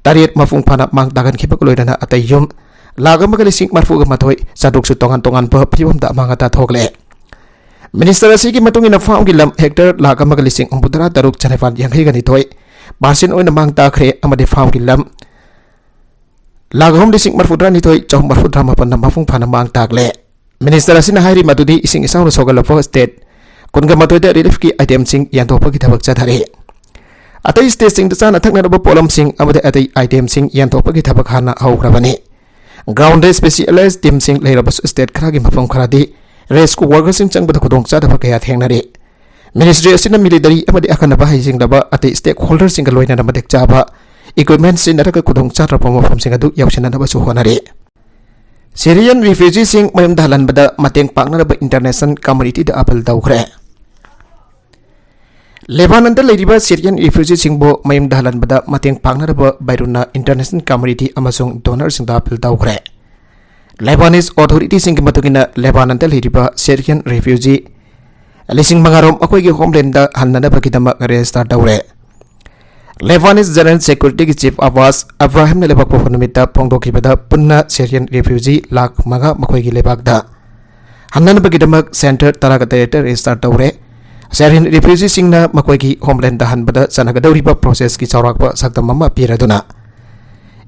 ꯇꯔꯦꯠ ꯃꯄꯨꯡ ꯐꯥꯅ ꯃꯥꯡ ꯇꯥꯛꯍꯟꯈꯤꯕꯒ ꯂꯣꯏꯅꯅ ꯑꯇꯩ ꯌꯨꯝ ꯂꯥꯈ ꯑꯃꯒ ꯂꯤꯁꯤꯡ ꯃꯔꯤꯐꯨꯒ ꯃꯥꯊꯣꯏ ꯆꯥꯇ꯭ꯔꯨꯛꯁꯨ ꯇꯣꯉꯥꯟ ꯇꯣꯉꯥꯟꯕ ꯐꯤꯕꯝꯗ ꯑꯃꯥꯡ ꯑꯇꯥ ꯊꯣꯛꯂꯦ꯫ ꯃꯤꯅꯤꯁꯇꯔ ꯑꯁꯤꯒꯤ ꯃꯇꯨꯡ ꯏꯟꯅ ꯐꯥꯝꯒꯤ ꯂꯝ ꯍꯦꯛꯇꯔ ꯂꯥꯈ ꯑꯃꯒ ꯂꯤꯁꯤꯡ ꯍꯨꯝꯐꯨꯇꯔꯥ ꯇꯔꯨꯛ ꯆꯥꯅꯤꯄꯥꯟ ꯌꯥꯡꯈꯩꯒ ꯅꯤꯊꯣꯏ ꯄꯥꯔꯁꯦꯟ ꯑꯣꯏꯅ ꯃꯥꯡ ꯇꯥꯛꯈ꯭ꯔꯦ ꯑꯃꯗꯤ ꯐꯥꯝꯒꯤ ꯂꯝ ꯂꯥꯈ ꯑꯍꯨꯝ ꯂꯤꯁꯤꯡ ꯃꯔꯤꯐꯨꯇꯔꯥꯅꯤꯊꯣꯏ ꯆꯍꯨꯝ ꯃꯔꯤꯐꯨꯇꯔꯥ ꯃꯥꯄꯟꯅ ꯃꯄꯨꯡ ꯐꯥꯅ ꯃꯥꯡ ꯇꯥꯛꯂꯦ꯫ ꯃꯤꯅꯤꯁꯇꯔ ꯑꯁꯤꯅ ꯍꯥꯏꯔꯤ ꯃꯗꯨꯗꯤ ꯏꯁꯤꯡ ꯏꯆꯥꯎꯅ ꯁꯣꯛꯍꯜꯂꯕ ꯁ꯭ꯇꯦꯠ ꯀꯨꯟꯒ ꯃꯥꯊꯣꯏꯗ ꯔꯤꯂꯤꯐꯀꯤ ꯑꯥꯏꯇꯦꯝꯁꯤꯡ ꯌꯦꯟꯊꯣꯛꯄꯒꯤ ꯊꯕꯛ ꯆꯠꯊꯔꯤ꯫ ꯑꯇꯩ ꯁ꯭ꯇꯦꯠꯁꯤꯡꯗ ꯆꯥꯅ ꯊꯛꯅꯅꯕ ꯄꯣꯠꯂꯝꯁꯤꯡ ꯑꯃꯗꯤ ꯑꯇꯩ ꯑꯥꯏꯇꯦꯝꯁꯤꯡ ꯌꯦꯟꯊꯣꯛꯄꯒꯤ ꯊꯕꯛ ꯍꯥꯟꯅ ꯍꯧꯈ꯭ꯔꯕꯅꯤ꯫ ꯒ꯭ꯔꯥꯎꯟꯗ ꯁ꯭ꯄꯦꯁꯤꯑꯦꯂꯥꯏꯖ ꯇꯤꯝꯁꯤꯡ ꯂꯩꯔꯕꯁꯨ ꯁ꯭ꯇꯦꯠ ꯈꯔꯒꯤ ꯃꯐꯝ ꯈꯔꯗꯤ ꯔꯦꯁꯀ꯭ꯌꯨ ꯋꯥꯔꯀꯔꯁꯤꯡ ꯆꯪꯕꯗ ꯈꯨꯗꯣꯡꯆꯥꯗꯕ ꯀꯌꯥ ꯊꯦꯡꯅꯔꯤ꯫ ꯃꯤꯅꯤꯁꯇ꯭ꯔꯤ ꯑꯁꯤꯅ ꯃꯤꯂꯤꯇꯔꯤ ꯑꯃꯗꯤ ꯑꯈꯟꯅꯕ ꯍꯩꯁꯤꯡꯂꯕ ꯑꯇꯩ ꯁ꯭ꯇꯦꯛ ꯍꯣꯜꯗꯔꯁꯤꯡꯒ ꯂꯣꯏꯅꯅ ꯃꯇꯤꯛ ꯆꯥꯕ ꯏꯀ꯭ꯋꯤꯞꯃꯦꯟꯠ ꯁꯤꯖꯤꯟꯅꯔꯒ ꯈꯨꯗꯣꯡꯆꯥꯗ꯭ꯔꯕ ꯃꯐꯝꯁꯤꯡ ꯑꯗꯨ ꯌꯧꯁꯤꯟꯅꯅꯕꯁꯨ ꯍꯣꯠꯅꯔꯤ꯫ ꯁꯤꯔꯤꯌꯟ ꯔꯤꯐ꯭ꯌꯨꯖꯤꯁꯤꯡ ꯃꯌꯨꯝꯗ ꯍꯜꯍꯟꯕꯗ ꯃꯇꯦꯡ ꯄꯥꯡꯅꯅꯕ ꯏꯟꯇꯔꯅꯦꯁꯅꯦꯜ ꯀꯝꯃꯨꯅꯤꯇꯤꯗ ꯑꯥꯄꯤꯜ ꯇꯧꯈ꯭ꯔꯦ꯫ ꯂꯦꯕꯥꯅꯟꯗ ꯂꯩꯔꯤꯕ ꯁꯤꯔꯤꯌꯟ ꯔꯤꯐ꯭ꯌꯨꯖꯤꯁꯤꯡꯕꯨ ꯃꯌꯨꯝꯗ ꯍꯜꯍꯟꯕꯗ ꯃꯇꯦꯡ ꯄꯥꯡꯅꯅꯕ ꯕꯩꯔꯨꯟꯅ ꯏꯟꯇꯔꯅꯦꯁꯅꯦꯜ ꯀꯝꯃꯨꯅꯤꯇꯤ ꯑꯃꯁꯨꯡ ꯗꯣꯅꯔꯁꯤꯡꯗ ꯑꯥꯄꯤꯜ ꯇꯧꯈ꯭ꯔꯦ꯫ ꯂꯦꯕꯥꯅꯤꯁ ꯑꯣꯊꯣꯔꯤꯇꯤꯁꯤꯡꯒꯤ ꯃꯇꯨꯡ ꯏꯟꯅ ꯂꯦꯕꯥꯅꯟꯗ ꯂꯩꯔꯤꯕ ꯁꯤꯔꯤꯌꯟ ꯔꯤꯐ꯭ꯌꯨꯖꯤ ꯂꯤꯁꯤꯡ ꯃꯉꯥ ꯔꯣꯝ ꯃꯈꯣꯏꯒꯤ ꯍꯣꯝꯂꯦꯟꯗ ꯍꯟꯅꯅꯕꯒꯤꯗꯃꯛ ꯔꯦꯖꯤꯁꯇꯔ ꯇꯧꯔꯦ꯫ ꯂꯦꯕꯥꯅꯤꯁ ꯖꯦꯅꯔꯦꯜ ꯁꯦꯀ꯭ꯌꯨꯔꯤꯇꯤꯒꯤ ꯆꯤꯐ ꯑꯕꯥꯁ ꯑꯕ꯭ꯔꯥꯍꯤꯝꯅ ꯂꯩꯕꯥꯛꯄꯣꯛꯄ ꯅꯨꯃꯤꯠꯇ ꯐꯣꯡꯗꯣꯛꯈꯤꯕꯗ ꯄꯨꯟꯅ ꯁꯤꯔꯤꯌꯟ ꯔꯤꯐ꯭ꯌꯨꯖꯤ ꯂꯥꯈ ꯃꯉꯥ ꯃꯈꯣꯏꯒꯤ ꯂꯩꯕꯥꯛꯇ ꯍꯟꯅꯅꯕꯒꯤꯗꯃꯛ ꯁꯦꯟꯇꯔ ꯇꯔꯥꯒ ꯇꯔꯦꯠꯇ ꯔꯦꯖꯤꯁꯇꯔ ꯇꯧꯔꯦ꯫ ꯁꯤꯔꯤꯌꯟ ꯔꯤꯐ꯭ꯌꯨꯖꯤꯁꯤꯡꯅ ꯃꯈꯣꯏꯒꯤ ꯍꯣꯝꯂꯦꯟꯗ ꯍꯟꯕꯗ ꯆꯠꯅꯒꯗꯧꯔꯤꯕ ꯄ꯭ꯔꯣꯁꯦꯁꯀꯤ ꯆꯥꯎꯔꯥꯛꯄ ꯁꯛꯇꯝ ꯑꯃ ꯄꯤꯔꯗꯨꯅ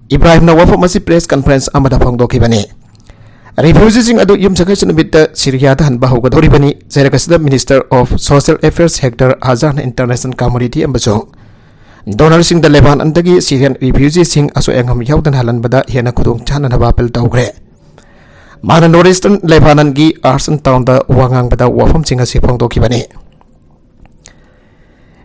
ꯏꯕ꯭ꯔꯥꯍꯤꯝꯅ ꯋꯥꯐꯝ ꯑꯁꯤ ꯄ꯭ꯔꯦꯁ ꯀꯟꯐꯔꯦꯟꯁ ꯑꯃꯗ ꯐꯣꯡꯗꯣꯛꯈꯤꯕꯅꯤ꯫ ꯔꯤꯐ꯭ꯌꯨꯖꯤꯁꯤꯡ ꯑꯗꯨ ꯌꯨꯝꯁꯀꯩꯁ ꯅꯨꯃꯤꯠꯇ ꯁꯤꯔꯤꯌꯥꯗ ꯍꯟꯕ ꯍꯧꯒꯗꯧꯔꯤꯕꯅꯤ꯫ ꯆꯩꯔꯛ ꯑꯁꯤꯗ minister of social affairs Hector ꯍꯥꯖꯥꯔꯅ ꯏꯟꯇꯔꯅꯦꯁꯅꯦꯜ ꯀꯝꯃꯨꯅꯤꯇꯤ ꯑꯃꯁꯨꯡ ꯗꯣꯅꯔꯁꯤꯡꯗ ꯂꯦꯕꯥꯅꯟꯗꯒꯤ ꯁꯤꯔꯤꯌꯟ ꯔꯤꯐ꯭ꯌꯨꯖꯤꯁꯤꯡ ꯑꯁꯣꯏ ꯑꯉꯥꯝ ꯌꯥꯎꯗꯅ ꯍꯜꯍꯟꯕꯗ ꯍꯦꯟꯅ ꯈꯨꯗꯣꯡ ꯆꯥꯅꯅꯕ ꯑꯥꯄꯤꯜ ꯇꯧꯈ꯭ꯔꯦ꯫ ꯃꯥꯅ North Eastern Lebanon ꯒꯤ Arshan Town ꯗ ꯋꯥ ꯉꯥꯡꯕꯗ ꯋꯥꯐꯝꯁꯤꯡ ꯑꯁꯤ ꯐꯣꯡꯗꯣꯛꯈꯤꯕꯅꯤ꯫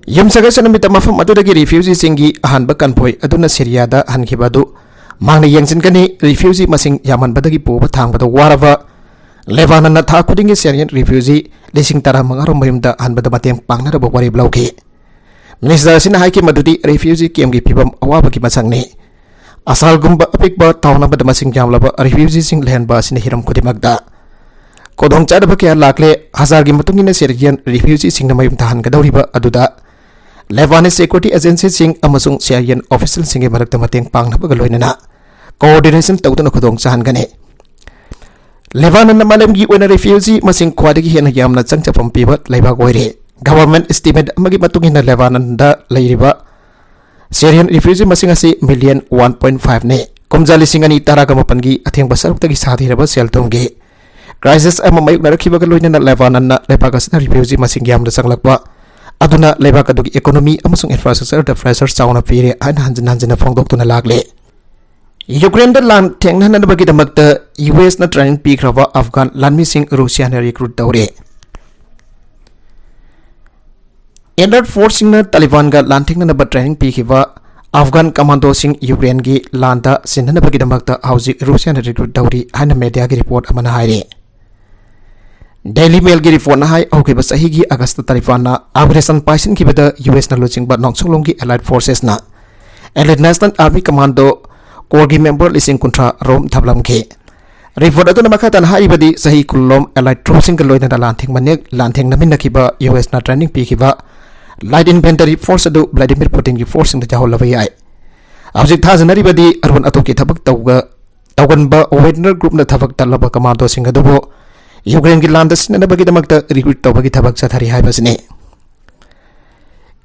ꯌꯨꯝꯁꯀꯩꯁ ꯅꯨꯃꯤꯠꯇ ꯃꯐꯝ ꯑꯗꯨꯗꯒꯤ refugee ꯁꯤꯡꯒꯤ ꯑꯍꯥꯟꯕ convoy ꯑꯗꯨꯅ ꯁꯤꯔꯤꯌꯥꯗ ꯍꯟꯈꯤꯕ ꯑꯗꯨ ꯃꯥꯡꯅ ꯌꯦꯡꯁꯤꯟꯒꯅꯤ꯫ Refugee ꯃꯁꯤꯡ ꯌꯥꯝꯃꯟꯕꯗꯒꯤ ꯄꯨꯕ ꯊꯥꯡꯕꯗ ꯋꯥꯔꯕ ꯂꯦꯕꯥꯅꯟꯅ ꯊꯥ ꯈꯨꯗꯤꯡꯒꯤ Syrian refugee ꯂꯤꯁꯤꯡ ꯇꯔꯥꯃꯉꯥ ꯔꯣꯝ ꯃꯌꯨꯝꯗ ꯍꯟꯕꯗ ꯃꯇꯦꯡ ꯄꯥꯡꯅꯅꯕ ꯋꯥꯔꯦꯞ ꯂꯧꯈꯤ꯫ Minister ꯑꯁꯤꯅ ꯍꯥꯏꯈꯤ ꯃꯗꯨꯗꯤ refugee camp ꯀꯤ ꯐꯤꯕꯝ ꯑꯋꯥꯕꯒꯤ ꯃꯁꯛꯅꯤ꯫ ꯑꯁꯥꯜꯒꯨꯝꯕ ꯑꯄꯤꯛꯄ town ꯑꯃꯗ ꯃꯁꯤꯡ ꯌꯥꯝꯂꯕ refugee ꯁꯤꯡ ꯂꯩꯍꯟꯕ ꯑꯁꯤꯅ ꯍꯤꯔꯝ ꯈꯨꯗꯤꯡꯃꯛꯇ ꯈꯨꯗꯣꯡꯆꯥꯗꯕ ꯀꯌꯥ ꯂꯥꯛꯂꯦ꯫ ꯍꯖꯥꯔꯒꯤ ꯃꯇꯨꯡ ꯏꯟꯅ Syrian refugee ꯁꯤꯡꯅ ꯃꯌꯨꯝꯗ ꯍꯟꯒꯗꯧꯔꯤꯕ ꯑꯗꯨꯗ Lebanese security agency ꯁꯤꯡ ꯑꯃꯁꯨꯡ Syrian official ꯁꯤꯡꯒꯤ ꯃꯔꯛꯇ ꯃꯇꯦꯡ ꯄꯥꯡꯅꯕꯒ ꯂꯣꯏꯅꯅ coordination ꯇꯧꯗꯨꯅ ꯈꯨꯗꯣꯡ ꯆꯥꯍꯟꯒꯅꯤ꯫ ꯂꯦꯕꯥꯅꯟꯅ ꯃꯥꯂꯦꯝꯒꯤ ꯑꯣꯏꯅ refugee ꯃꯁꯤꯡ ꯈ꯭ꯋꯥꯏꯗꯒꯤ ꯍꯦꯟꯅ ꯌꯥꯝꯅ ꯆꯪꯖꯐꯝ ꯄꯤꯕ ꯂꯩꯕꯥꯛ ꯑꯣꯏꯔꯤ꯫ Government estimate ꯑꯃꯒꯤ ꯃꯇꯨꯡ ꯏꯟꯅ ꯂꯦꯕꯥꯅꯟꯗ ꯂꯩꯔꯤꯕ Syrian refugee ꯃꯁꯤꯡ ꯑꯁꯤ million one point five ꯅꯤ꯫ ꯀꯨꯝꯖꯥ ꯂꯤꯁꯤꯡ ꯑꯅꯤ ꯇꯔꯥꯒ ꯃꯥꯄꯟꯒꯤ ꯑꯊꯦꯡꯕ ꯁꯔꯨꯛꯇꯒꯤ ꯁꯥꯊꯤꯔꯕ ꯁꯦꯜ ꯊꯨꯝꯒꯤ crisis ꯑꯃ ꯃꯥꯌꯣꯛꯅꯔꯛꯈꯤꯕꯒ ꯂꯣꯏꯅꯅ ꯂꯦꯕꯥꯅꯟꯅ ꯂꯩꯕꯥꯛ ꯑꯁꯤꯗ refugee ꯃꯁꯤꯡ ꯌꯥꯝꯅ ꯆꯪꯂꯛꯄ ꯑꯗꯨꯅ ꯂꯩꯕꯥꯛ ꯑꯗꯨꯒꯤ economy ꯑꯃꯁꯨꯡ infrastructure ꯗ pressure ꯆꯥꯎꯅ ꯄꯤꯔꯦ ꯍꯥꯏꯅ ꯍꯟꯖꯤꯟ ꯍꯟꯖꯤꯟꯅ ꯐꯣꯡꯗꯣꯛꯇꯨꯅ ꯂꯥꯛꯂꯦ꯫ ꯌꯨꯀ꯭ꯔꯦꯟꯗ ꯂꯥꯟ ꯊꯦꯡꯅꯅꯕꯒꯤꯗꯃꯛꯇ ꯌꯨ ꯑꯦꯁꯅ training ꯄꯤꯈ꯭ꯔꯕ ꯑꯐꯒꯥꯟ ꯂꯥꯟꯃꯤꯁꯤꯡ ꯔꯨꯁꯤꯌꯥꯅ recruit ꯇꯧꯔꯦ꯫ Elite force ꯁꯤꯡꯅ ꯇꯥꯂꯤꯕꯥꯟꯒ ꯂꯥꯟꯊꯦꯡꯅꯅꯕ training ꯄꯤꯈꯤꯕ ꯑꯐꯒꯥꯟ commandoꯁꯤꯡ ꯌꯨꯀ꯭ꯔꯦꯟꯒꯤ ꯂꯥꯟꯗ ꯁꯤꯟꯅꯅꯕꯒꯤꯗꯃꯛꯇ ꯍꯧꯖꯤꯛ ꯔꯨꯁꯤꯌꯥꯅ recruit ꯇꯧꯔꯤ ꯍꯥꯏꯅ media ꯒꯤ report ꯑꯃꯅ ꯍꯥꯏꯔꯤ꯫ Daily Mail ꯒꯤ report ꯅ ꯍꯥꯏ, ꯍꯧꯈꯤꯕ ꯆꯍꯤꯒꯤ August ꯇ ꯇꯥꯂꯤꯕꯥꯟꯅ operation ꯄꯥꯏꯁꯤꯟꯈꯤꯕꯗ ꯌꯨ ꯑꯦꯁꯅ ꯂꯨꯆꯤꯡꯕ ꯅꯣꯡꯆꯨꯞꯂꯣꯝꯒꯤ Allied Forces ꯅ Elite National Army Commando Corps ꯒꯤ member ꯂꯤꯁꯤꯡ ꯀꯨꯟꯊ꯭ꯔꯥ ꯔꯣꯝ ꯊꯝꯂꯝꯈꯤ꯫ Report ꯑꯗꯨꯅ ꯃꯈꯥ ꯇꯥꯅ ꯍꯥꯏꯔꯤꯕꯗꯤ, ꯆꯍꯤ ꯀꯨꯟꯂꯣꯝ Allied troop ꯁꯤꯡꯒ ꯂꯣꯏꯅꯅ ꯂꯥꯟꯊꯦꯡꯃꯅꯦ-, ꯂꯥꯟꯊꯦꯡꯅꯃꯤꯟꯅꯈꯤꯕ ꯌꯨ ꯑꯦꯁꯅ training ꯄꯤꯈꯤꯕ light infantry force ꯑꯗꯨ Vladimir Putin ꯒꯤ force ꯁꯤꯡꯗ ꯌꯥꯎꯍꯜꯂꯕ ꯌꯥꯏ꯫ ꯍꯧꯖꯤꯛ ꯊꯥꯖꯅꯔꯤꯕꯗꯤ ꯑꯔꯣꯟ ꯑꯇꯣꯛꯀꯤ ꯊꯕꯛ ꯇꯧꯒ-, ꯇꯧꯒꯟꯕ Wagner group ꯅ ꯊꯕꯛ ꯇꯧꯍꯜꯂꯕ commandoꯁꯤꯡ ꯑꯗꯨꯕꯨ ꯌꯨꯀ꯭ꯔꯦꯟꯒꯤ ꯂꯥꯟꯗ ꯁꯤꯖꯤꯟꯅꯅꯕꯒꯤꯗꯃꯛꯇ recruit ꯇꯧꯕꯒꯤ ꯊꯕꯛ ꯆꯠꯊꯔꯤ ꯍꯥꯏꯕꯁꯤꯅꯤ꯫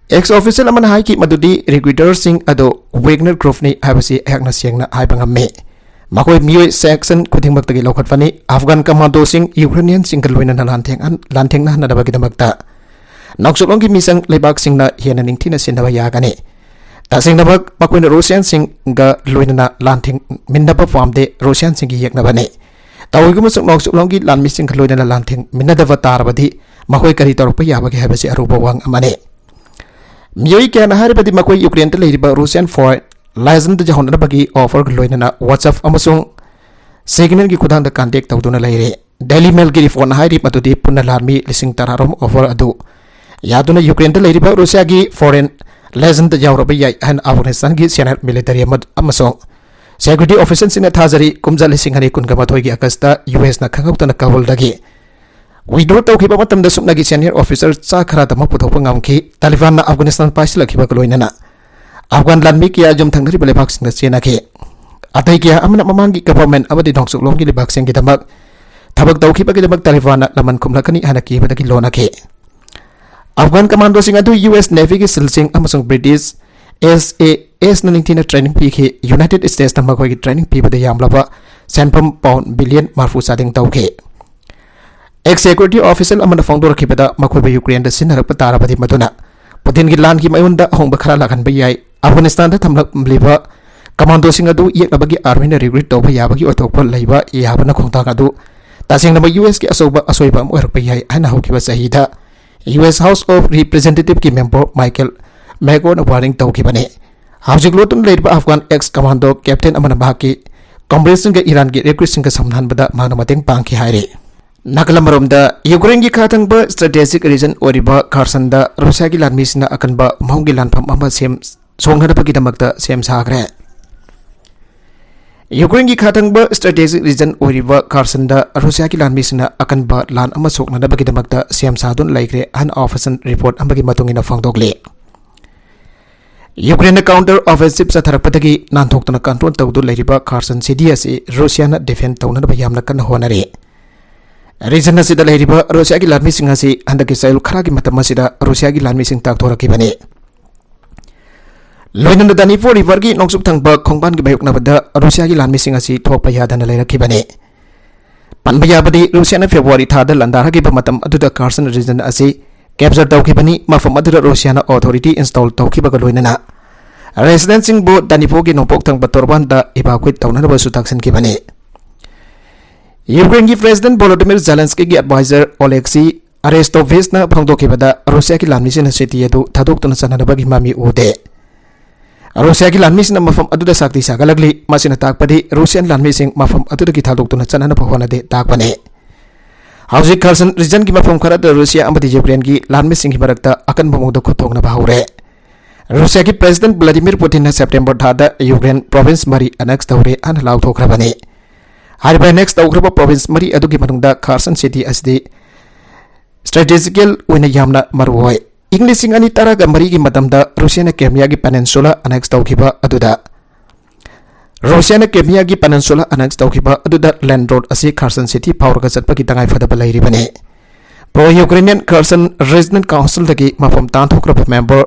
Ex official ꯑꯃꯅ ꯍꯥꯏꯈꯤ ꯃꯗꯨꯗꯤ recruiter ꯁꯤꯡ ꯑꯗꯨ Wagner group ꯅꯤ ꯍꯥꯏꯕꯁꯤ ꯑꯩꯍꯥꯛꯅ ꯁꯦꯡꯅ ꯍꯥꯏꯕ ꯉꯝꯃꯤ꯫ ꯃꯈꯣꯏ ꯃꯤꯑꯣꯏ section ꯈꯨꯗꯤꯡꯃꯛꯇꯒꯤ ꯂꯧꯈꯠꯄꯅꯤ꯫ Afghan commandoꯁꯤꯡ Ukrainian ꯁꯤꯡꯒ ꯂꯣꯏꯅꯅ ꯂꯥꯟꯊꯦꯡ-, ꯂꯥꯟꯊꯦꯡꯅꯍꯟꯅꯕꯒꯤꯗꯃꯛꯇ ꯅꯣꯡꯆꯨꯞꯂꯣꯝꯒꯤ ꯃꯤꯆꯪ ꯂꯩꯕꯥꯛꯁꯤꯡꯅ ꯍꯦꯟꯅ ꯅꯤꯡꯊꯤꯅ ꯁꯤꯟꯅꯕ ꯌꯥꯒꯅꯤ꯫ ꯇꯁꯦꯡꯅꯃꯛ ꯃꯈꯣꯏꯅ Russian ꯁꯤꯡꯒ ꯂꯣꯏꯅꯅ ꯂꯥꯟꯊꯦꯡꯃꯤꯟꯅꯕ ꯄꯥꯝꯗꯦ, Russian ꯁꯤꯡꯒꯤ ꯌꯦꯛꯅꯕꯅꯤ꯫ ꯇꯧꯏꯒꯨꯝꯕꯁꯨ ꯅꯣꯡꯆꯨꯞꯂꯣꯝꯒꯤ ꯂꯥꯟꯃꯤꯁꯤꯡꯒ ꯂꯣꯏꯅꯅ ꯂꯥꯟꯊꯦꯡꯃꯤꯟꯅꯗꯕ ꯇꯥꯔꯕꯗꯤ ꯃꯈꯣꯏ ꯀꯔꯤ ꯇꯧꯔꯛꯄ ꯌꯥꯕꯒꯦ ꯍꯥꯏꯕꯁꯤ ꯑꯔꯨꯕ ꯋꯥꯐꯝ ꯑꯃꯅꯤ꯫ ꯃꯤꯑꯣꯏ ꯀꯌꯥꯅ ꯍꯥꯏꯔꯤꯕꯗꯤ ꯃꯈꯣꯏ ꯌꯨꯀ꯭ꯔꯦꯟꯗ ꯂꯩꯔꯤꯕ Russian foreign legend ꯌꯧꯍꯟꯅꯕꯒꯤ offer ꯒ ꯂꯣꯏꯅꯅ WhatsApp ꯑꯃꯁꯨꯡ Signal ꯒꯤ ꯈꯨꯠꯊꯥꯡꯗ contact ꯇꯧꯗꯨꯅ ꯂꯩꯔꯦ꯫ Daily Mail ꯒꯤ report ꯅ ꯍꯥꯏꯔꯤ ꯃꯗꯨꯗꯤ ꯄꯨꯟꯅ ꯂꯥꯟꯃꯤ ꯂꯤꯁꯤꯡ ꯇꯔꯥꯔꯣꯝ offer ꯑꯗꯨ ꯌꯥꯗꯨꯅ ꯌꯨꯀ꯭ꯔꯦꯟꯗ ꯂꯩꯔꯤꯕ ꯔꯨꯁꯤꯌꯥꯒꯤ foreign legend ꯌꯥꯎꯔꯕ ꯌꯥꯏ ꯍꯥꯏꯅ ꯑꯐꯒꯥꯅꯤꯁꯇꯥꯟꯒꯤ senior military ꯑꯃ-, ꯑꯃꯁꯨꯡ security official ꯁꯤꯡꯅ ꯊꯥꯖꯔꯤ꯫ ꯀꯨꯝꯖꯥ ꯂꯤꯁꯤꯡ ꯑꯅꯤ ꯀꯨꯟꯒ ꯃꯥꯊꯣꯏꯒꯤ August ꯇ U S ꯅ ꯈꯪꯍꯧꯗꯅ ꯀꯥꯕꯨꯜꯗꯒꯤ withdraw ꯇꯧꯈꯤꯕ ꯃꯇꯝꯗ ꯁꯨꯞꯅꯒꯤ senior officer ꯆꯥ ꯈꯔꯗꯃꯛ ꯄꯨꯊꯣꯛꯄ ꯉꯝꯈꯤ꯫ ꯇꯥꯂꯤꯕꯥꯟꯅ ꯑꯐꯒꯥꯅꯤꯁꯇꯥꯟ ꯄꯥꯏꯁꯤꯜꯂꯛꯈꯤꯕꯒ ꯂꯣꯏꯅꯅ ꯑꯐꯒꯥꯟ ꯂꯥꯟꯃꯤ ꯀꯌꯥ ꯌꯨꯝꯊꯪꯅꯔꯤꯕ ꯂꯩꯕꯥꯛꯁꯤꯡꯗ ꯆꯦꯟꯅꯈꯤ꯫ ꯑꯇꯩ ꯀꯌꯥ ꯑꯃꯅ ꯃꯃꯥꯡꯒꯤ government ꯑꯃꯗꯤ ꯅꯣꯡꯆꯨꯞꯂꯣꯝꯒꯤ ꯂꯩꯕꯥꯛꯁꯤꯡꯒꯤꯗꯃꯛ ꯊꯕꯛ ꯇꯧꯈꯤꯕꯒꯤꯗꯃꯛ ꯇꯥꯂꯤꯕꯥꯟꯅ ꯂꯃꯟ ꯈꯨꯝꯂꯛꯀꯅꯤ ꯍꯥꯏꯅ ꯀꯤꯕꯗꯒꯤ ꯂꯣꯟꯅꯈꯤ꯫ ꯑꯐꯒꯥꯟ ꯀꯃꯥꯟꯗꯣꯁꯤꯡ ꯑꯗꯨ U S Navy ꯒꯤ SEAL ꯁꯤꯡ ꯑꯃꯁꯨꯡ British S A S ꯅ ꯅꯤꯡꯊꯤꯅ training ꯄꯤꯈꯤ꯫ United States ꯅ ꯃꯈꯣꯏꯒꯤ training ꯄꯤꯕꯗ ꯌꯥꯝꯂꯕ ꯁꯦꯟꯐꯝ pound billion ꯃꯔꯤꯐꯨ ꯆꯥꯗꯤꯡ ꯇꯧꯈꯤ꯫ Ex security official ꯑꯃꯅ ꯐꯣꯡꯗꯣꯔꯛꯈꯤꯕꯗ, ꯃꯈꯣꯏꯕꯨ ꯌꯨꯀ꯭ꯔꯦꯟꯗ ꯁꯤꯖꯤꯟꯅꯔꯛꯄ ꯇꯥꯔꯕꯗꯤ ꯃꯗꯨꯅ ꯄꯨꯇꯤꯟꯒꯤ ꯂꯥꯟꯒꯤ ꯃꯑꯣꯡꯗ ꯑꯍꯣꯡꯕ ꯈꯔ ꯂꯥꯛꯍꯟꯕ ꯌꯥꯏ꯫ ꯑꯐꯒꯥꯅꯤꯁꯇꯥꯟꯗ ꯊꯝꯂꯝꯂꯤꯕ ꯀꯃꯥꯟꯗꯣꯁꯤꯡ ꯑꯗꯨ ꯌꯦꯛꯅꯕꯒꯤ army ꯅ recruit ꯇꯧꯕ ꯌꯥꯕꯒꯤ ꯑꯣꯏꯊꯣꯛꯄ ꯂꯩꯕ ꯌꯥꯕꯅ ꯈꯣꯡꯊꯥꯡ ꯑꯗꯨ ꯇꯁꯦꯡꯅꯃꯛ U S ꯀꯤ ꯑꯆꯧꯕ ꯑꯁꯣꯏꯕ ꯑꯃ ꯑꯣꯏꯔꯛꯄ ꯌꯥꯏ ꯍꯥꯏꯅ ꯍꯧꯈꯤꯕ ꯆꯍꯤꯗ U S House of Representative ꯀꯤ member Michael McCaul ꯅ warning ꯇꯧꯈꯤꯕꯅꯤ꯫ ꯍꯧꯖꯤꯛ ꯂꯣꯠꯇꯨꯅ ꯂꯩꯔꯤꯕ ꯑꯐꯒꯥꯟ ex commando captain ꯑꯃꯅ ꯃꯍꯥꯛꯀꯤ comrade ꯁꯤꯡꯒ ꯏꯔꯥꯟꯒꯤ recruit ꯁꯤꯡꯒ ꯁꯝꯅꯍꯟꯕꯗ ꯃꯍꯥꯛꯅ ꯃꯇꯦꯡ ꯄꯥꯡꯈꯤ ꯍꯥꯏꯔꯤ꯫ ꯅꯥꯀꯜ ꯑꯃꯔꯣꯝꯗ, ꯌꯨꯀ꯭ꯔꯦꯟꯒꯤ ꯈꯥ ꯊꯪꯕ strategic region ꯑꯣꯏꯔꯤꯕ Kherson ꯗ ꯔꯨꯁꯤꯌꯥꯒꯤ ꯂꯥꯟꯃꯤꯁꯤꯡꯅ ꯑꯀꯟꯕ ꯃꯑꯣꯡꯒꯤ ꯂꯥꯟꯐꯝ ꯑꯃ ꯁꯦꯝ ꯁꯣꯛꯅꯅꯕꯒꯤꯗꯃꯛꯇ ꯁꯦꯝ ꯁꯥꯈ꯭ꯔꯦ꯫ ꯌꯨꯀ꯭ꯔꯦꯟꯒꯤ ꯈꯥ ꯊꯪꯕ strategic region ꯑꯣꯏꯔꯤꯕ Kherson ꯗ ꯔꯨꯁꯤꯌꯥꯒꯤ ꯂꯥꯟꯃꯤꯁꯤꯡꯅ ꯑꯀꯟꯕ ꯂꯥꯟ ꯑꯃ ꯁꯣꯛꯅꯅꯕꯒꯤꯗꯃꯛꯇ ꯁꯦꯝ ꯁꯥꯗꯨꯅ ꯂꯩꯈ꯭ꯔꯦ ꯍꯥꯏꯅ official report ꯑꯃꯒꯤ ꯃꯇꯨꯡ ꯏꯟꯅ ꯐꯣꯡꯗꯣꯛꯂꯤ꯫ ꯌꯨꯀ꯭ꯔꯦꯟꯅ counter offensive ꯆꯠꯊꯔꯛꯄꯗꯒꯤ ꯅꯥꯟꯊꯣꯛꯇꯨꯅ control ꯇꯧꯗꯨꯅ ꯂꯩꯔꯤꯕ Kherson city ꯑꯁꯤ ꯔꯨꯁꯤꯌꯥꯅ defend ꯇꯧꯅꯅꯕ ꯌꯥꯝꯅ ꯀꯟꯅ ꯍꯣꯠꯅꯔꯤ꯫ Region ꯑꯁꯤꯗ ꯂꯩꯔꯤꯕ ꯔꯨꯁꯤꯌꯥꯒꯤ ꯂꯥꯟꯃꯤꯁꯤꯡ ꯑꯁꯤ ꯍꯟꯗꯛꯀꯤ ꯆꯌꯣꯜ ꯈꯔꯒꯤ ꯃꯇꯝ ꯑꯁꯤꯗ ꯔꯨꯁꯤꯌꯥꯒꯤ ꯂꯥꯟꯃꯤꯁꯤꯡ ꯇꯥꯛꯊꯣꯔꯛꯈꯤꯕꯅꯤ꯫ ꯂꯣꯏꯅꯅ Dnipro River ꯒꯤ ꯅꯣꯡꯆꯨꯞ ꯊꯪꯕ ꯈꯣꯡꯕꯥꯟꯒꯤ ꯃꯥꯌꯣꯛꯅꯕꯗ ꯔꯨꯁꯤꯌꯥꯒꯤ ꯂꯥꯟꯃꯤꯁꯤꯡ ꯑꯁꯤ ꯊꯣꯛꯄ ꯌꯥꯗꯅ ꯂꯩꯔꯛꯈꯤꯕꯅꯤ꯫ ꯄꯟꯕ ꯌꯥꯕꯗꯤ, ꯔꯨꯁꯤꯌꯥꯅ February ꯊꯥꯗ ꯂꯥꯟꯗꯥꯔꯛꯈꯤꯕ ꯃꯇꯝ ꯑꯗꯨꯗ Kherson region ꯑꯁꯤ capture ꯇꯧꯈꯤꯕꯅꯤ, ꯃꯐꯝ ꯑꯗꯨꯗ ꯔꯨꯁꯤꯌꯥꯅ authority install ꯇꯧꯈꯤꯕꯒ ꯂꯣꯏꯅꯅ resident ꯁꯤꯡꯕꯨ Dnipro ꯒꯤ ꯅꯣꯡꯄꯣꯛ ꯊꯪꯕ ꯇꯣꯔꯕꯥꯟꯗ evacuate ꯇꯧꯅꯅꯕꯁꯨ ꯇꯥꯛꯁꯤꯟꯈꯤꯕꯅꯤ꯫ ꯌꯨꯀ꯭ꯔꯦꯟꯒꯤ ꯄ꯭ꯔꯦꯁꯤꯗꯦꯟꯠ ꯚꯣꯂꯣꯗꯤꯃꯤꯔ ꯖꯦꯂꯦꯟꯁꯀꯤꯒꯤ ꯑꯦꯗꯚꯥꯏꯖꯔ ꯑꯣꯂꯦꯛꯁꯤ ꯑꯔꯦꯁꯇꯣꯚꯤꯁꯅ ꯐꯣꯡꯗꯣꯛꯈꯤꯕꯗ ꯔꯨꯁꯤꯌꯥꯒꯤ ꯂꯥꯟꯃꯤꯁꯤꯡꯅ ꯁꯤꯇꯤ ꯑꯗꯨ ꯊꯥꯗꯣꯛꯇꯨꯅ ꯆꯠꯅꯅꯕꯒꯤ ꯃꯃꯤ ꯎꯗꯦ꯫ ꯔꯨꯁꯤꯌꯥꯒꯤ ꯂꯥꯟꯃꯤꯁꯤꯡꯅ ꯃꯐꯝ ꯑꯗꯨꯗ ꯁꯥꯛꯇꯤ ꯁꯥꯒꯠꯂꯛꯂꯤ꯫ ꯃꯁꯤꯅ ꯇꯥꯛꯄꯗꯤ ꯔꯨꯁꯤꯌꯥꯟ ꯂꯥꯟꯃꯤꯁꯤꯡ ꯃꯐꯝ ꯑꯗꯨꯗꯒꯤ ꯊꯥꯗꯣꯛꯇꯨꯅ ꯆꯠꯅꯅꯕ ꯍꯣꯠꯅꯗꯦ ꯇꯥꯛꯄꯅꯤ꯫ ꯍꯧꯖꯤꯛ ꯈꯔꯁꯟ ꯔꯤꯖꯟꯒꯤ ꯃꯐꯝ ꯈꯔꯗ ꯔꯨꯁꯤꯌꯥ ꯑꯃꯗꯤ ꯌꯨꯀ꯭ꯔꯦꯟꯒꯤ ꯂꯥꯟꯃꯤꯁꯤꯡꯒꯤ ꯃꯔꯛꯇ ꯑꯀꯟꯕ ꯃꯑꯣꯡꯗ ꯈꯨꯠꯊꯣꯛꯅꯕ ꯍꯧꯔꯦ꯫ ꯔꯨꯁꯤꯌꯥꯒꯤ ꯄ꯭ꯔꯦꯁꯤꯗꯦꯟꯠ ꯚ꯭ꯂꯥꯗꯤꯃꯤꯔ ꯄꯨꯇꯤꯟꯅ ꯁꯦꯞꯇꯦꯝꯕꯔ ꯊꯥꯗ ꯌꯨꯀ꯭ꯔꯦꯟ ꯄ꯭ꯔꯣꯚꯤꯟꯁ ꯃꯔꯤ ꯑꯦꯅꯦꯛꯁ ꯇꯧꯔꯦ ꯍꯥꯏꯅ ꯂꯥꯎꯊꯣꯛꯈ꯭ꯔꯕꯅꯤ꯫ ꯍꯥꯏꯔꯤꯕ ꯑꯦꯅꯦꯛꯁ ꯇꯧꯈ꯭ꯔꯕ ꯄ꯭ꯔꯣꯚꯤꯟꯁ ꯃꯔꯤ ꯑꯗꯨꯒꯤ ꯃꯅꯨꯡꯗ ꯈꯥꯔꯁꯟ ꯁꯤꯇꯤ ꯑꯁꯤꯗꯤ ꯁ꯭ꯇ꯭ꯔꯦꯇꯦꯖꯤꯀꯦꯜ ꯑꯣꯏꯅ ꯌꯥꯝꯅ ꯃꯔꯨꯑꯣꯏ꯫ ꯏꯪ ꯂꯤꯁꯤꯡ ꯑꯅꯤ ꯇꯔꯥꯒ ꯃꯔꯤꯒꯤ ꯃꯇꯝꯗ ꯔꯨꯁꯤꯌꯥꯅ ꯀ꯭ꯔꯤꯃꯤꯌꯥꯒꯤ ꯄꯦꯅꯤꯟꯁꯨꯂꯥ ꯑꯦꯅꯦꯛꯁ ꯇꯧꯈꯤꯕ ꯑꯗꯨꯗ, ꯔꯨꯁꯤꯌꯥꯅ ꯀ꯭ꯔꯤꯃꯤꯌꯥꯒꯤ ꯄꯦꯅꯤꯟꯁꯨꯂꯥ ꯑꯦꯅꯦꯛꯁ ꯇꯧꯈꯤꯕ ꯑꯗꯨꯗ ꯂꯦꯟꯗ ꯔꯣꯗ ꯑꯁꯤ ꯈꯥꯔꯁꯟ ꯁꯤꯇꯤ ꯐꯥꯎꯔꯒ ꯆꯠꯄꯒꯤ ꯇꯉꯥꯏꯐꯗꯕ ꯂꯩꯔꯤꯕꯅꯤ꯫ ꯄ꯭ꯔꯣ ꯌꯨꯀ꯭ꯔꯦꯅꯤꯌꯟ ꯈꯥꯔꯁꯟ ꯔꯤꯖꯅꯦꯜ ꯀꯥꯎꯟꯁꯤꯜꯗꯒꯤ ꯃꯐꯝ ꯇꯥꯟꯊꯣꯛꯈ꯭ꯔꯕ ꯃꯦꯝꯕꯔ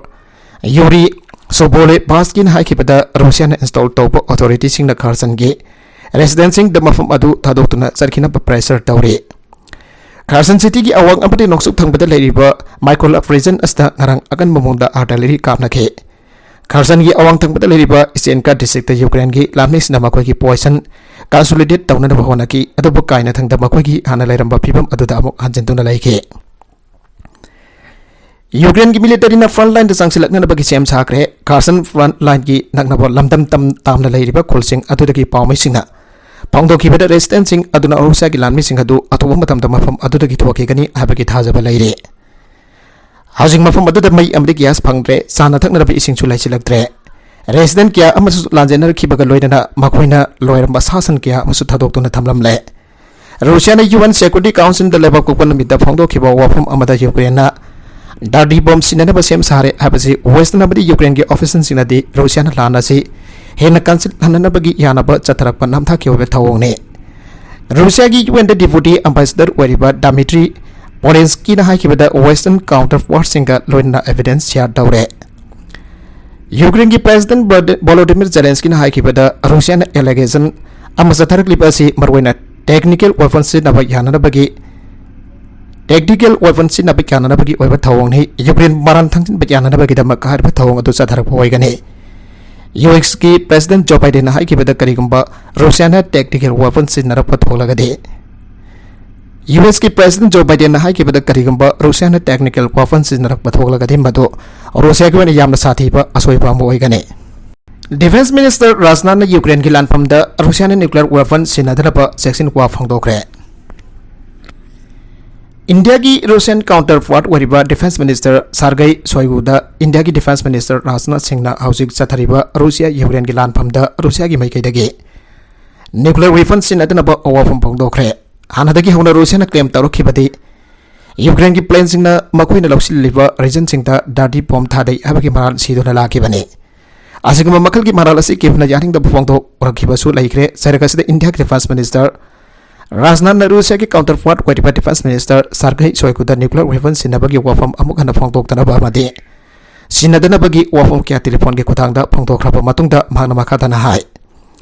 ꯌꯨꯔꯤ ꯁꯣꯕꯣꯂꯦ ꯕꯥꯁꯀꯤꯅ ꯍꯥꯏꯈꯤꯕꯗ ꯔꯨꯁꯤꯌꯥꯅ ꯏꯟꯁꯇꯣꯜ ꯇꯧꯕ ꯑꯣꯊꯣꯔꯤꯇꯤꯁꯤꯡꯅ ꯈꯥꯔꯁꯟꯒꯤ ꯔꯦꯁꯤꯗꯦꯟꯠꯁꯤꯡꯗ ꯃꯐꯝ ꯑꯗꯨ ꯊꯥꯗꯣꯛꯇꯨꯅ ꯆꯠꯈꯤꯅꯕ ꯄ꯭ꯔꯦꯁꯔ ꯇꯧꯔꯤ꯫ ꯈꯥꯔꯁꯟ ꯁꯤꯇꯤꯒꯤ ꯑꯋꯥꯡ ꯑꯃꯗꯤ ꯅꯣꯡꯆꯨꯞ ꯊꯪꯕꯗ ꯂꯩꯔꯤꯕ ꯃꯥꯏꯀꯣꯂꯥꯞ ꯔꯤꯖꯟ ꯑꯁꯤꯗ ꯉꯔꯥꯡ ꯑꯀꯟꯕ ꯃꯑꯣꯡꯗ ꯑꯥꯔꯇꯤꯂꯔꯤ ꯀꯥꯞꯅꯈꯤ꯫ ꯈꯥꯔꯁꯟꯒꯤ ꯑꯋꯥꯡ ꯊꯪꯕꯗ ꯂꯩꯔꯤꯕ ꯏꯆꯦꯟꯀꯥ ꯗꯤꯁꯇ꯭ꯔꯤꯛꯇ ꯌꯨꯀ꯭ꯔꯦꯟꯒꯤ ꯂꯥꯟꯃꯤꯁꯤꯡꯅ ꯃꯈꯣꯏꯒꯤ ꯄꯣꯖꯤꯁꯟ ꯀꯟꯁꯣꯂꯤꯗꯦꯠ ꯇꯧꯅꯅꯕ ꯍꯣꯠꯅꯈꯤ, ꯑꯗꯨꯕꯨ ꯀꯥꯏꯅꯊꯪꯗ ꯃꯈꯣꯏꯒꯤ ꯍꯥꯟꯅ ꯂꯩꯔꯝꯕ ꯐꯤꯕꯝ ꯑꯗꯨꯗ ꯑꯃꯨꯛ ꯍꯟꯖꯤꯟꯗꯨꯅ ꯂꯩꯈꯤ꯫ ꯌꯨꯀ꯭ꯔꯦꯟꯒꯤ ꯃꯤꯂꯤꯇꯔꯤꯅ ꯐ꯭ꯔꯟꯠ ꯂꯥꯏꯟꯗ ꯆꯪꯁꯤꯜꯂꯛꯅꯅꯕꯒꯤ ꯁꯦꯝ ꯁꯥꯈ꯭ꯔꯦ꯫ ꯈꯥꯔꯁꯟ ꯐ꯭ꯔꯟꯠ ꯂꯥꯏꯟꯒꯤ ꯅꯛꯅꯕ ꯂꯝꯗꯝ ꯇꯝ ꯇꯥꯝꯅ ꯂꯩꯔꯤꯕ ꯈꯨꯜꯁꯤꯡ ꯑꯗꯨꯗꯒꯤ ꯄꯥꯎꯃꯤꯁꯤꯡꯅ ꯐꯣꯡꯗꯣꯛꯈꯤꯕꯗ ꯔꯦꯁꯤꯗꯦꯟꯠꯁꯤꯡ ꯑꯗꯨꯅ ꯔꯨꯁꯤꯌꯥꯒꯤ ꯂꯥꯟꯃꯤꯁꯤꯡ ꯑꯗꯨ ꯑꯊꯨꯕ ꯃꯇꯝꯗ ꯃꯐꯝ ꯑꯗꯨꯗꯒꯤ ꯊꯣꯛꯈꯤꯒꯅꯤ ꯍꯥꯏꯕꯒꯤ ꯊꯥꯖꯕ ꯂꯩꯔꯤ꯫ ꯍꯧꯖꯤꯛ ꯃꯐꯝ ꯑꯗꯨꯗ ꯃꯩ ꯑꯃꯗꯤ ꯒ꯭ꯌꯥꯁ ꯐꯪꯗ꯭ꯔꯦ, ꯆꯥꯅ ꯊꯛꯅꯅꯕ ꯏꯁꯤꯡꯁꯨ ꯂꯩꯁꯤꯜꯂꯛꯇ꯭ꯔꯦ꯫ ꯔꯦꯁꯤꯗꯦꯟꯠ ꯀꯌꯥ ꯑꯃꯁꯨ ꯂꯥꯟꯖꯦꯟꯅꯔꯛꯈꯤꯕꯒ ꯂꯣꯏꯅꯅ ꯃꯈꯣꯏꯅ ꯂꯣꯏꯔꯝꯕ ꯁꯥ ꯁꯟ ꯀꯌꯥ ꯑꯃꯁꯨ ꯊꯥꯗꯣꯛꯇꯨꯅ ꯊꯝꯂꯝꯂꯦ꯫ ꯔꯨꯁꯤꯌꯥꯅ ꯌꯨ ꯑꯦꯟ ꯁꯦꯀ꯭ꯌꯨꯔꯤꯇꯤ ꯀꯥꯎꯟꯁꯤꯜꯗ ꯂꯩꯕꯥꯛꯄꯣꯛꯄ ꯅꯨꯃꯤꯠꯇ ꯐꯣꯡꯗꯣꯛꯈꯤꯕ ꯋꯥꯐꯝ ꯑꯃꯗ ꯌꯨꯀ꯭ꯔꯦꯟꯅ ꯗꯥꯔꯗꯤ ꯕꯣꯝ ꯁꯤꯖꯤꯟꯅꯅꯕ ꯁꯦꯝ ꯁꯥꯔꯦ ꯍꯥꯏꯕꯁꯤ ꯋꯦꯁꯇꯔꯟ ꯑꯃꯗꯤ ꯌꯨꯀ꯭ꯔꯦꯟꯒꯤ ꯑꯣꯐꯤꯁꯤꯌꯦꯜꯁꯤꯡꯅꯗꯤ ꯔꯨꯁꯤꯌꯥꯅ ꯂꯥꯟ ꯑꯁꯤ ꯍꯦꯟꯅ ꯀꯟꯁꯤꯜꯍꯟꯅꯕꯒꯤ ꯌꯥꯅꯕ ꯆꯠꯊꯔꯛꯄ ꯅꯝꯊꯥꯛꯀꯤ ꯑꯣꯏꯕ ꯊꯧꯑꯣꯡꯅꯤ꯫ ꯔꯨꯁꯤꯌꯥꯒꯤ ꯌꯨ ꯑꯦꯟꯗ ꯗꯤꯄ꯭ꯌꯨꯇꯤ ꯑꯦꯝꯕꯦꯁꯦꯗꯔ ꯑꯣꯏꯔꯤꯕ ꯗꯥꯃꯤꯇ꯭ꯔꯤ ꯄꯣꯂꯦꯟꯁꯀꯤꯅ ꯍꯥꯏꯈꯤꯕꯗ ꯋꯦꯁꯇꯔꯟ ꯀꯥꯎꯟꯇꯔ ꯄꯥꯔꯠꯁꯤꯡꯒ ꯂꯣꯏꯅꯅ ꯑꯦꯚꯤꯗꯦꯟꯁ ꯁꯤꯌꯥꯔ ꯇꯧꯔꯦ꯫ ꯌꯨꯀ꯭ꯔꯦꯟꯒꯤ ꯄ꯭ꯔꯦꯁꯤꯗꯦꯟꯠ ꯚꯣꯂꯣꯗꯤꯃꯤꯔ ꯖꯦꯂꯦꯟꯁꯀꯤꯅ ꯍꯥꯏꯈꯤꯕꯗ ꯔꯨꯁꯤꯌꯥꯅ ꯑꯦꯂꯤꯒꯦꯁꯟ ꯑꯃ ꯆꯠꯊꯔꯛꯂꯤꯕ ꯑꯁꯤ ꯃꯔꯨꯑꯣꯏꯅ ꯇꯦꯛꯅꯤꯀꯦꯜ ꯋꯦꯄꯟ ꯁꯤꯖꯤꯟꯅꯕ ꯌꯥꯅꯅꯕꯒꯤ ꯇꯦꯛꯅꯤꯀꯦꯜ ꯋꯦꯄꯟ ꯁꯤꯖꯤꯟꯅꯕ ꯌꯥꯅꯅꯕꯒꯤ ꯑꯣꯏꯕ ꯊꯧꯑꯣꯡꯅꯤ꯫ ꯌꯨꯀ꯭ꯔꯦꯟ ꯃꯔꯥꯟ ꯊꯪꯖꯤꯟꯕ ꯌꯥꯅꯅꯕꯒꯤꯗꯃꯛ ꯍꯥꯏꯔꯤꯕ ꯊꯧꯑꯣꯡ ꯑꯗꯨ ꯆꯠꯊꯔꯛꯄ ꯑꯣꯏꯒꯅꯤ꯫ ꯌꯨ ꯑꯦꯁꯀꯤ ꯄ꯭ꯔꯦꯁꯤꯗꯦꯟ ꯖꯣ ꯕꯥꯏꯗꯦꯟꯅ ꯍꯥꯏꯈꯤꯕꯗ, ꯀꯔꯤꯒꯨꯝꯕ ꯔꯨꯁꯤꯌꯥꯅ ꯇꯦꯛꯅꯤꯀꯦꯜ ꯋꯦꯄꯟ ꯁꯤꯖꯤꯟꯅꯔꯛꯄ ꯊꯣꯛꯂꯒꯗꯤ, ꯌꯨ ꯑꯦꯁꯀꯤ ꯄ꯭ꯔꯦꯁꯤꯗꯦꯟ ꯖꯣ ꯕꯥꯏꯗꯦꯟꯅ ꯍꯥꯏꯈꯤꯕꯗ, ꯀꯔꯤꯒꯨꯝꯕ ꯔꯨꯁꯤꯌꯥꯅ ꯇꯦꯛꯅꯤꯀꯦꯜ ꯋꯦꯄꯟ ꯁꯤꯖꯤꯟꯅꯔꯛꯄ ꯊꯣꯛꯂꯒꯗꯤ, ꯃꯗꯨ ꯔꯨꯁꯤꯌꯥꯒꯤ ꯑꯣꯏꯅ ꯌꯥꯝꯅ ꯁꯥꯊꯤꯕ ꯑꯁꯣꯏꯕ ꯑꯃ ꯑꯣꯏꯒꯅꯤ꯫ ꯗꯤꯐꯦꯟꯁ ꯃꯤꯅꯤꯁꯇꯔ ꯔꯥꯖꯅꯥꯊꯅ ꯌꯨꯀ꯭ꯔꯦꯟꯒꯤ ꯂꯥꯟꯐꯝꯗ ꯔꯨꯁꯤꯌꯥꯅ ꯅ꯭ꯌꯨꯀ꯭ꯂꯤꯌꯔ ꯋꯦꯄꯟ ꯁꯤꯖꯤꯟꯅꯗꯅꯕ ꯆꯦꯛꯁꯤꯟ ꯋꯥ ꯐꯣꯡꯗꯣꯛꯈ꯭ꯔꯦ꯫ ꯏꯟꯗꯤꯌꯥꯒꯤ ꯔꯨꯁꯤꯌꯥꯟ ꯀꯥꯎꯟꯇꯔ ꯄꯥꯔꯠ ꯑꯣꯏꯔꯤꯕ ꯗꯤꯐꯦꯟꯁ ꯃꯤꯅꯤꯁꯇꯔ ꯁꯥꯔꯒꯩ ꯁꯣꯏꯒꯨꯗ ꯏꯟꯗꯤꯌꯥꯒꯤ ꯗꯤꯐꯦꯟꯁ ꯃꯤꯅꯤꯁꯇꯔ ꯔꯥꯖꯅꯥꯊ ꯁꯤꯡꯅ ꯍꯧꯖꯤꯛ ꯆꯠꯊꯔꯤꯕ ꯔꯨꯁꯤꯌꯥ ꯌꯨꯀ꯭ꯔꯦꯟꯒꯤ ꯂꯥꯟꯐꯝꯗ ꯔꯨꯁꯤꯌꯥꯒꯤ ꯃꯥꯏꯀꯩꯗꯒꯤ ꯅ꯭ꯌꯨꯀ꯭ꯂꯤꯌꯔ ꯋꯦꯄꯟ ꯁꯤꯖꯤꯟꯅꯗꯅꯕ ꯋꯥꯐꯝ ꯐꯣꯡꯗꯣꯛꯈ꯭ꯔꯦ꯫ ꯍꯥꯟꯅꯗꯒꯤ ꯍꯧꯅ ꯔꯨꯁꯤꯌꯥꯅ ꯀ꯭ꯂꯦꯝ ꯇꯧꯔꯛꯈꯤꯕꯗꯤ, ꯌꯨꯀ꯭ꯔꯦꯟꯒꯤ ꯄ꯭ꯂꯦꯟꯁꯤꯡꯅ ꯃꯈꯣꯏꯅ ꯂꯧꯁꯤꯜꯂꯤꯕ ꯔꯤꯖꯟꯁꯤꯡꯗ ꯗꯥꯔꯇꯤ ꯕꯣꯝ ꯊꯥꯗꯩ ꯍꯥꯏꯕꯒꯤ ꯃꯔꯥꯜ ꯁꯤꯗꯨꯅ ꯂꯥꯛꯈꯤꯕꯅꯤ꯫ ꯑꯁꯤꯒꯨꯝꯕ ꯃꯈꯜꯒꯤ ꯃꯔꯥꯜ ꯑꯁꯤ ꯀꯤꯝꯅ ꯌꯥꯅꯤꯡꯗꯕ ꯐꯣꯡꯗꯣꯛꯂꯛꯈꯤꯕꯁꯨ ꯂꯩꯈ꯭ꯔꯦ꯫ ꯆꯩꯔꯛ ꯑꯁꯤꯗ ꯏꯟꯗꯤꯌꯥꯒꯤ ꯗꯤꯐꯦꯟꯁ ꯃꯤꯅꯤꯁꯇꯔ ꯔꯥꯖꯅꯥꯊꯅ ꯔꯨꯁꯤꯌꯥꯒꯤ ꯀꯥꯎꯟꯇꯔ ꯄꯥꯔꯠ ꯑꯣꯏꯔꯤꯕ ꯗꯤꯐꯦꯟꯁ ꯃꯤꯅꯤꯁꯇꯔ ꯁꯥꯔꯒꯩ ꯁꯣꯏꯒꯨꯗ ꯅ꯭ꯌꯨꯀ꯭ꯂꯤꯌꯔ ꯋꯦꯄꯟ ꯁꯤꯖꯤꯟꯅꯕꯒꯤ ꯋꯥꯐꯝ ꯑꯃꯨꯛ ꯍꯟꯅ ꯐꯣꯡꯗꯣꯛꯇꯅꯕ ꯑꯃꯗꯤ ꯁꯤꯖꯤꯟꯅꯗꯅꯕꯒꯤ ꯋꯥꯐꯝ ꯀꯌꯥ ꯇꯦꯂꯤꯐꯣꯟꯒꯤ ꯈꯨꯠꯊꯥꯡꯗ ꯐꯣꯡꯗꯣꯛꯈ꯭ꯔꯕ ꯃꯇꯨꯡꯗ ꯃꯍꯥꯛꯅ ꯃꯈꯥ ꯇꯥꯅ ꯍꯥꯏ,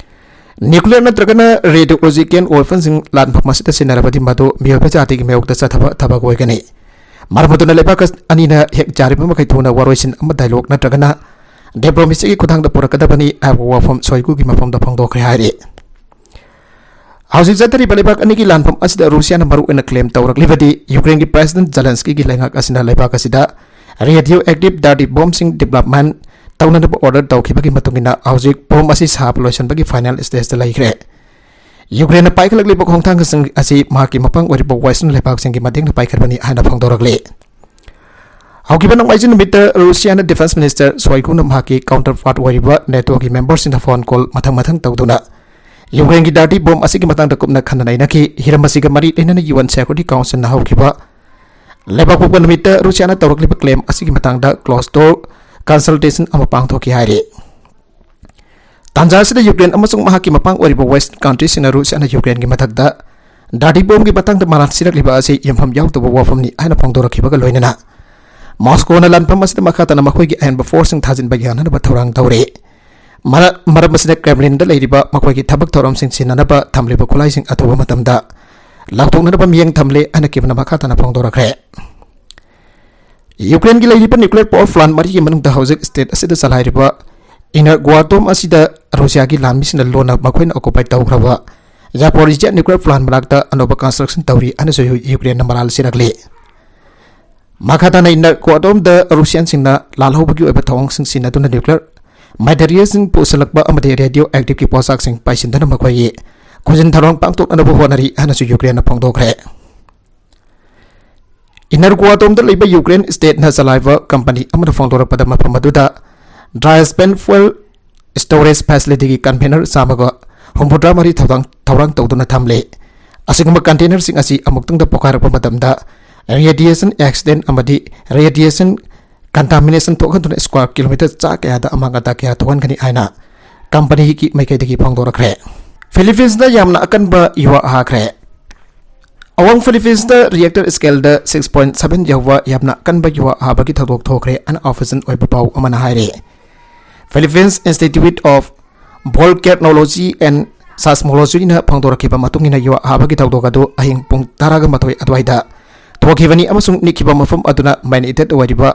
ꯅ꯭ꯌꯨꯀ꯭ꯂꯤꯌꯔ ꯅꯠꯇ꯭ꯔꯒꯅ ꯔꯦꯗꯤꯑꯣꯂꯣꯖꯤꯀꯦꯜ ꯋꯦꯄꯟꯁꯤꯡ ꯂꯥꯟꯐꯝ ꯑꯁꯤꯗ ꯁꯤꯖꯤꯟꯅꯔꯕꯗꯤ ꯃꯗꯨ ꯃꯤꯑꯣꯏꯕ ꯖꯥꯇꯤꯒꯤ ꯃꯥꯌꯣꯛꯇ ꯆꯠꯊꯕ ꯊꯕꯛ ꯑꯣꯏꯒꯅꯤ꯫ ꯃꯔꯝ ꯑꯗꯨꯅ ꯂꯩꯕꯥꯛ ꯑꯁ-, ꯑꯅꯤꯅ ꯍꯦꯛ ꯌꯥꯔꯤꯕ ꯃꯈꯩ ꯊꯨꯅ ꯋꯥꯔꯣꯏꯁꯤꯟ ꯑꯃ ꯗꯥꯏꯂꯣꯒ ꯅꯠꯇ꯭ꯔꯒꯅ ꯗꯤꯄ꯭ꯂꯣꯃꯦꯁꯤꯒꯤ ꯈꯨꯠꯊꯥꯡꯗ ꯄꯨꯔꯛꯀꯗꯕꯅꯤ ꯍꯥꯏꯕ ꯋꯥꯐꯝ ꯁꯣꯏꯒꯨꯒꯤ ꯃꯐꯝꯗ ꯐꯣꯡꯗꯣꯛꯈ꯭ꯔꯦ ꯍꯥꯏꯔꯤ꯫ ꯍꯧꯖꯤꯛ ꯆꯠꯊꯔꯤꯕ ꯂꯩꯕꯥꯛ ꯑꯅꯤꯒꯤ ꯂꯥꯟꯐꯝ ꯑꯁꯤꯗ ꯔꯨꯁꯤꯌꯥꯅ ꯃꯔꯨꯑꯣꯏꯅ ꯀ꯭ꯂꯦꯝ ꯇꯧꯔꯛꯂꯤꯕꯗꯤ ꯌꯨꯀ꯭ꯔꯦꯟꯒꯤ ꯄ꯭ꯔꯦꯁꯤꯗꯦꯟꯠ ꯖꯦꯂꯦꯟꯁꯀꯤꯒꯤ ꯂꯩꯉꯥꯛ ꯑꯁꯤꯅ ꯂꯩꯕꯥꯛ ꯑꯁꯤꯗ ꯔꯦꯗꯤꯑꯣ ꯑꯦꯛꯇꯤꯚ ꯗꯥꯔꯇꯤ ꯕꯣꯝꯁꯤꯡ ꯗꯤꯕ꯭ꯂꯞꯃꯦꯟꯠ ꯇꯧꯅꯅꯕ ꯑꯣꯔꯗꯔ ꯇꯧꯈꯤꯕꯒꯤ ꯃꯇꯨꯡ ꯏꯟꯅ ꯍꯧꯖꯤꯛ ꯕꯣꯝ ꯑꯁꯤ ꯁꯥꯕ ꯂꯣꯏꯁꯤꯟꯕꯒꯤ ꯐꯥꯏꯅꯦꯜ ꯁ꯭ꯇꯦꯖꯇ ꯂꯩꯈ꯭ꯔꯦ꯫ ꯌꯨꯀ꯭ꯔꯦꯟꯅ ꯄꯥꯏꯈꯠꯂꯛꯂꯤꯕ ꯈꯣꯡꯊꯥꯡꯁꯤꯡ ꯑꯁꯤ ꯃꯍꯥꯛꯀꯤ ꯃꯄꯥꯡ ꯑꯣꯏꯔꯤꯕ ꯋꯦꯁꯇꯔꯟ ꯂꯩꯕꯥꯛꯁꯤꯡꯒꯤ ꯃꯇꯦꯡꯅ ꯄꯥꯏꯈꯠꯄꯅꯤ ꯍꯥꯏꯅ ꯐꯣꯡꯗꯣꯔꯛꯂꯤ꯫ ꯍꯧꯈꯤꯕ ꯅꯣꯡꯃꯥꯏꯖꯤꯡ ꯅꯨꯃꯤꯠꯇ ꯔꯨꯁꯤꯌꯥꯅ ꯗꯤꯐꯦꯟꯁ ꯃꯤꯅꯤꯁꯇꯔ ꯁꯣꯏꯒꯨꯅ ꯃꯍꯥꯛꯀꯤ ꯀꯥꯎꯟꯇꯔ ꯄꯥꯔꯠ ꯑꯣꯏꯔꯤꯕ ꯅꯦꯇꯣꯒꯤ ꯃꯦꯝꯕꯔꯁꯤꯡꯗ ꯐꯣꯟ ꯀꯣꯜ ꯃꯊꯪ ꯃꯊꯪ ꯇꯧꯗꯨꯅ ꯌꯨꯀ꯭ꯔꯦꯟꯒꯤ ꯗꯥꯔꯇꯤ ꯕꯣꯝ ꯑꯁꯤꯒꯤ ꯃꯇꯥꯡꯗ ꯀꯨꯞꯅ ꯈꯟꯅ ꯅꯩꯅꯈꯤ꯫ ꯍꯤꯔꯝ ꯑꯁꯤꯒ ꯃꯔꯤ ꯂꯩꯅꯅ ꯌꯨ ꯑꯦꯟ ꯁꯦꯀ꯭ꯌꯨꯔꯤꯇꯤ ꯀꯥꯎꯟꯁꯤꯜꯅ ꯍꯧꯈꯤꯕ ꯂꯩꯕꯥꯛꯄꯣꯛꯄ ꯅꯨꯃꯤꯠꯇ ꯔꯨꯁꯤꯌꯥꯅ ꯇꯧꯔꯛꯂꯤꯕ ꯀ꯭ꯂꯦꯝ ꯑꯁꯤꯒꯤ ꯃꯇꯥꯡꯗ ꯀ꯭ꯂꯣꯖ ꯗꯣꯔ ꯀꯟꯁꯜꯇꯦꯁꯟ ꯑꯃ ꯄꯥꯡꯊꯣꯛꯈꯤ ꯍꯥꯏꯔꯤ꯫ ꯇꯥꯟꯖꯥ ꯑꯁꯤꯗ ꯌꯨꯀ꯭ꯔꯦꯟ ꯑꯃꯁꯨꯡ ꯃꯍꯥꯛꯀꯤ ꯃꯄꯥꯡ ꯑꯣꯏꯔꯤꯕ ꯋꯦꯁꯇꯔꯟ ꯀꯟꯇ꯭ꯔꯤꯁꯤꯡꯅ ꯔꯨꯁꯤꯌꯥꯅ ꯌꯨꯀ꯭ꯔꯦꯟꯒꯤ ꯃꯊꯛꯇ ꯗꯥꯔꯇꯤ ꯕꯣꯝꯒꯤ ꯃꯇꯥꯡꯗ ꯃꯔꯥꯜ ꯁꯤꯔꯛꯂꯤꯕ ꯑꯁꯤ ꯌꯨꯝꯐꯝ ꯌꯥꯎꯗꯕ ꯋꯥꯐꯝꯅꯤ ꯍꯥꯏꯅ ꯐꯣꯡꯗꯣꯔꯛꯈꯤꯕꯒ ꯂꯣꯏꯅꯅ ꯃꯣꯁꯀꯣꯅ ꯂꯥꯟꯐꯝ ꯑꯁꯤꯗ ꯃꯈꯥ ꯇꯥꯅ ꯃꯈꯣꯏꯒꯤ ꯑꯍꯦꯟꯕ ꯐꯣꯔꯁꯁꯤꯡ ꯊꯥꯖꯤꯟꯕ ꯌꯥꯅꯅꯕ ꯊꯧꯔꯥꯡ ꯇꯧꯔꯤ꯫ ꯃꯔ-, ꯃꯔꯝ ꯑꯁꯤꯅ ꯀ꯭ꯔꯦꯝꯂꯤꯟꯗ ꯂꯩꯔꯤꯕ ꯃꯈꯣꯏꯒꯤ ꯊꯕꯛ ꯊꯧꯔꯝꯁꯤꯡ ꯁꯤꯟꯅꯅꯕ ꯊꯝꯂꯤꯕ ꯈꯨꯠꯂꯥꯏꯁꯤꯡ ꯑꯊꯨꯕ ꯃꯇꯝꯗ ꯂꯧꯊꯣꯛꯅꯅꯕ ꯃꯤꯠꯌꯦꯡ ꯊꯝꯂꯦ ꯍꯥꯏꯅ ꯀꯤꯝꯅ ꯃꯈꯥ ꯇꯥꯅ ꯐꯣꯡꯗꯣꯔꯛꯈ꯭ꯔꯦ꯫ ꯌꯨꯀ꯭ꯔꯦꯟꯒꯤ ꯂꯩꯔꯤꯕ ꯅ꯭ꯌꯨꯀ꯭ꯂꯤꯌꯔ ꯄꯥꯋꯔ ꯄ꯭ꯂꯥꯟ ꯃꯔꯤꯒꯤ ꯃꯅꯨꯡꯗ ꯍꯧꯖꯤꯛ ꯁ꯭ꯇꯦꯠ ꯑꯁꯤꯗ ꯆꯂꯥꯏꯔꯤꯕ Energoatom ꯑꯁꯤꯗ ꯔꯨꯁꯤꯌꯥꯒꯤ ꯂꯥꯟꯃꯤꯁꯤꯡꯅ ꯂꯣꯟꯅ ꯃꯈꯣꯏꯅ ꯑꯣꯀꯨꯄꯥꯏ ꯇꯧꯈ꯭ꯔꯕ ꯖꯥꯄꯣꯔꯤꯖꯤꯌꯥ ꯅ꯭ꯌꯨꯀ꯭ꯂꯤꯌꯔ ꯄ꯭ꯂꯥꯟ ꯃꯅꯥꯛꯇ ꯑꯅꯧꯕ ꯀꯟꯁꯇ꯭ꯔꯛꯁꯟ ꯇꯧꯔꯤ ꯍꯥꯏꯅꯁꯨ ꯌꯨ-, ꯌꯨꯀ꯭ꯔꯦꯟꯅ ꯃꯔꯥꯜ ꯁꯤꯔꯛꯂꯤ꯫ ꯃꯈꯥ ꯇꯥꯅ ꯏꯅꯔꯒꯣ ꯑꯇꯣꯝꯗ ꯔꯨꯁꯤꯌꯥꯟꯁꯤꯡꯅ ꯂꯥꯜꯍꯧꯕꯒꯤ ꯑꯣꯏꯕ ꯊꯧꯑꯣꯡꯁꯤꯡ ꯁꯤꯖꯤꯟꯅꯗꯨꯅ ꯅ꯭ꯌꯨꯀ꯭ꯂꯤꯌꯔ ꯃꯦꯇꯔꯤꯌꯦꯜꯁꯤꯡ ꯄꯨꯁꯤꯜꯂꯛꯄ ꯑꯃꯗꯤ ꯔꯦꯗꯤꯑꯣ ꯑꯦꯛꯇꯤꯚꯀꯤ ꯄꯣꯠꯁꯛꯁꯤꯡ ꯄꯥꯏꯁꯤꯟꯗꯨꯅ ꯃꯈꯣꯏꯒꯤ ꯈꯣꯟꯖꯤꯟ ꯊꯧꯔꯥꯡ ꯄꯥꯡꯊꯣꯛꯅꯅꯕ ꯍꯣꯠꯅꯔꯤ ꯍꯥꯏꯅꯁꯨ ꯌꯨꯀ꯭ꯔꯦꯟꯅ ꯐꯣꯡꯗꯣꯛꯈ꯭ꯔꯦ꯫ ꯏꯅꯔꯒꯣ ꯑꯇꯣꯝꯗ ꯂꯩꯕ ꯌꯨꯀ꯭ꯔꯦꯟ ꯁ꯭ꯇꯦꯠꯅ ꯆꯂꯥꯏꯕ ꯀꯝꯄꯅꯤ ꯑꯃꯅ ꯐꯣꯡꯗꯣꯔꯛꯄꯗ ꯃꯐꯝ ꯑꯗꯨꯗ ꯗ꯭ꯔꯥꯏꯁꯄꯦꯟ ꯐ꯭ꯌꯨꯑꯦꯜ ꯁ꯭ꯇꯣꯔꯦꯖ ꯐꯦꯁꯤꯂꯤꯇꯤꯒꯤ ꯀꯟꯇꯦꯅꯔ ꯆꯥꯝꯃꯒ ꯍꯨꯝꯐꯨꯇꯔꯥ ꯃꯔꯤ ꯊꯧꯔꯥꯡ, ꯊꯧꯔꯥꯡ ꯇꯧꯗꯨꯅ ꯊꯝꯂꯦ꯫ ꯑꯁꯤꯒꯨꯝꯕ ꯀꯟꯇꯦꯅꯔꯁꯤꯡ ꯑꯁꯤ ꯑꯃꯨꯛꯇꯪꯗ ꯄꯣꯈꯥꯏꯔꯛꯄ ꯃꯇꯝꯗ ꯔꯦꯗꯤꯌꯦꯁꯟ ꯑꯦꯛꯁꯤꯗꯦꯟ ꯑꯃꯗꯤ ꯔꯦꯗꯤꯌꯦꯁꯟ ꯀꯟꯇꯥꯃꯤꯅꯦꯁꯟ ꯊꯣꯛꯍꯟꯗꯨꯅ ꯁ꯭ꯀ꯭ꯋꯥꯔ ꯀꯤꯂꯣꯃꯤꯇꯔ ꯆꯥ ꯀꯌꯥꯗ ꯑꯃꯥꯡ ꯑꯇꯥ ꯀꯌꯥ ꯊꯣꯛꯍꯟꯒꯅꯤ ꯍꯥꯏꯅ ꯀꯝꯄꯅꯤꯒꯤ ꯃꯥꯏꯀꯩꯗꯒꯤ ꯐꯣꯡꯗꯣꯔꯛꯈ꯭ꯔꯦ꯫ ꯐꯤꯂꯤꯄꯤꯟꯁꯇ ꯌꯥꯝꯅ ꯑꯀꯟꯕ ꯌꯨꯍꯥ ꯍꯥꯈ꯭ꯔꯦ꯫ ꯑꯋꯥꯡ ꯐꯤꯂꯤꯄꯤꯟꯁꯇ ꯔꯤꯑꯦꯛꯇꯔ ꯁ꯭ꯀꯦꯜꯗ ꯁꯤꯛꯁ ꯄꯣꯏꯟꯠ ꯁꯚꯦꯟ ꯌꯧꯕ ꯌꯥꯝꯅ ꯑꯀꯟꯕ ꯌꯨꯍꯥ ꯍꯥꯕꯒꯤ ꯊꯧꯗꯣꯛ ꯊꯣꯛꯈ꯭ꯔꯦ ꯍꯥꯏꯅ ꯑꯣꯐꯤꯁꯤꯌꯦꯜ ꯑꯣꯏꯕ ꯄꯥꯎ ꯑꯃꯅ ꯍꯥꯏꯔꯤ꯫ Philippines Institute of Volcanology and Seismologyꯅ ꯐꯣꯡꯗꯣꯔꯛꯈꯤꯕ ꯃꯇꯨꯡ ꯏꯟꯅ, ꯌꯨꯍꯥ ꯍꯥꯕꯒꯤ ꯊꯧꯗꯣꯛ ꯑꯗꯨ ꯑꯍꯤꯡ ꯄꯨꯡ ꯇꯔꯥꯒ ꯃꯥꯊꯣꯏ ꯑꯗꯨꯋꯥꯏꯗ ꯊꯣꯛꯈꯤꯕꯅꯤ ꯑꯃꯁꯨꯡ ꯅꯤꯛꯈꯤꯕ ꯃꯐꯝ ꯑꯗꯨꯅ ꯃꯦꯒꯅꯤꯇ꯭ꯌꯨꯗ ꯑꯣꯏꯔꯤꯕ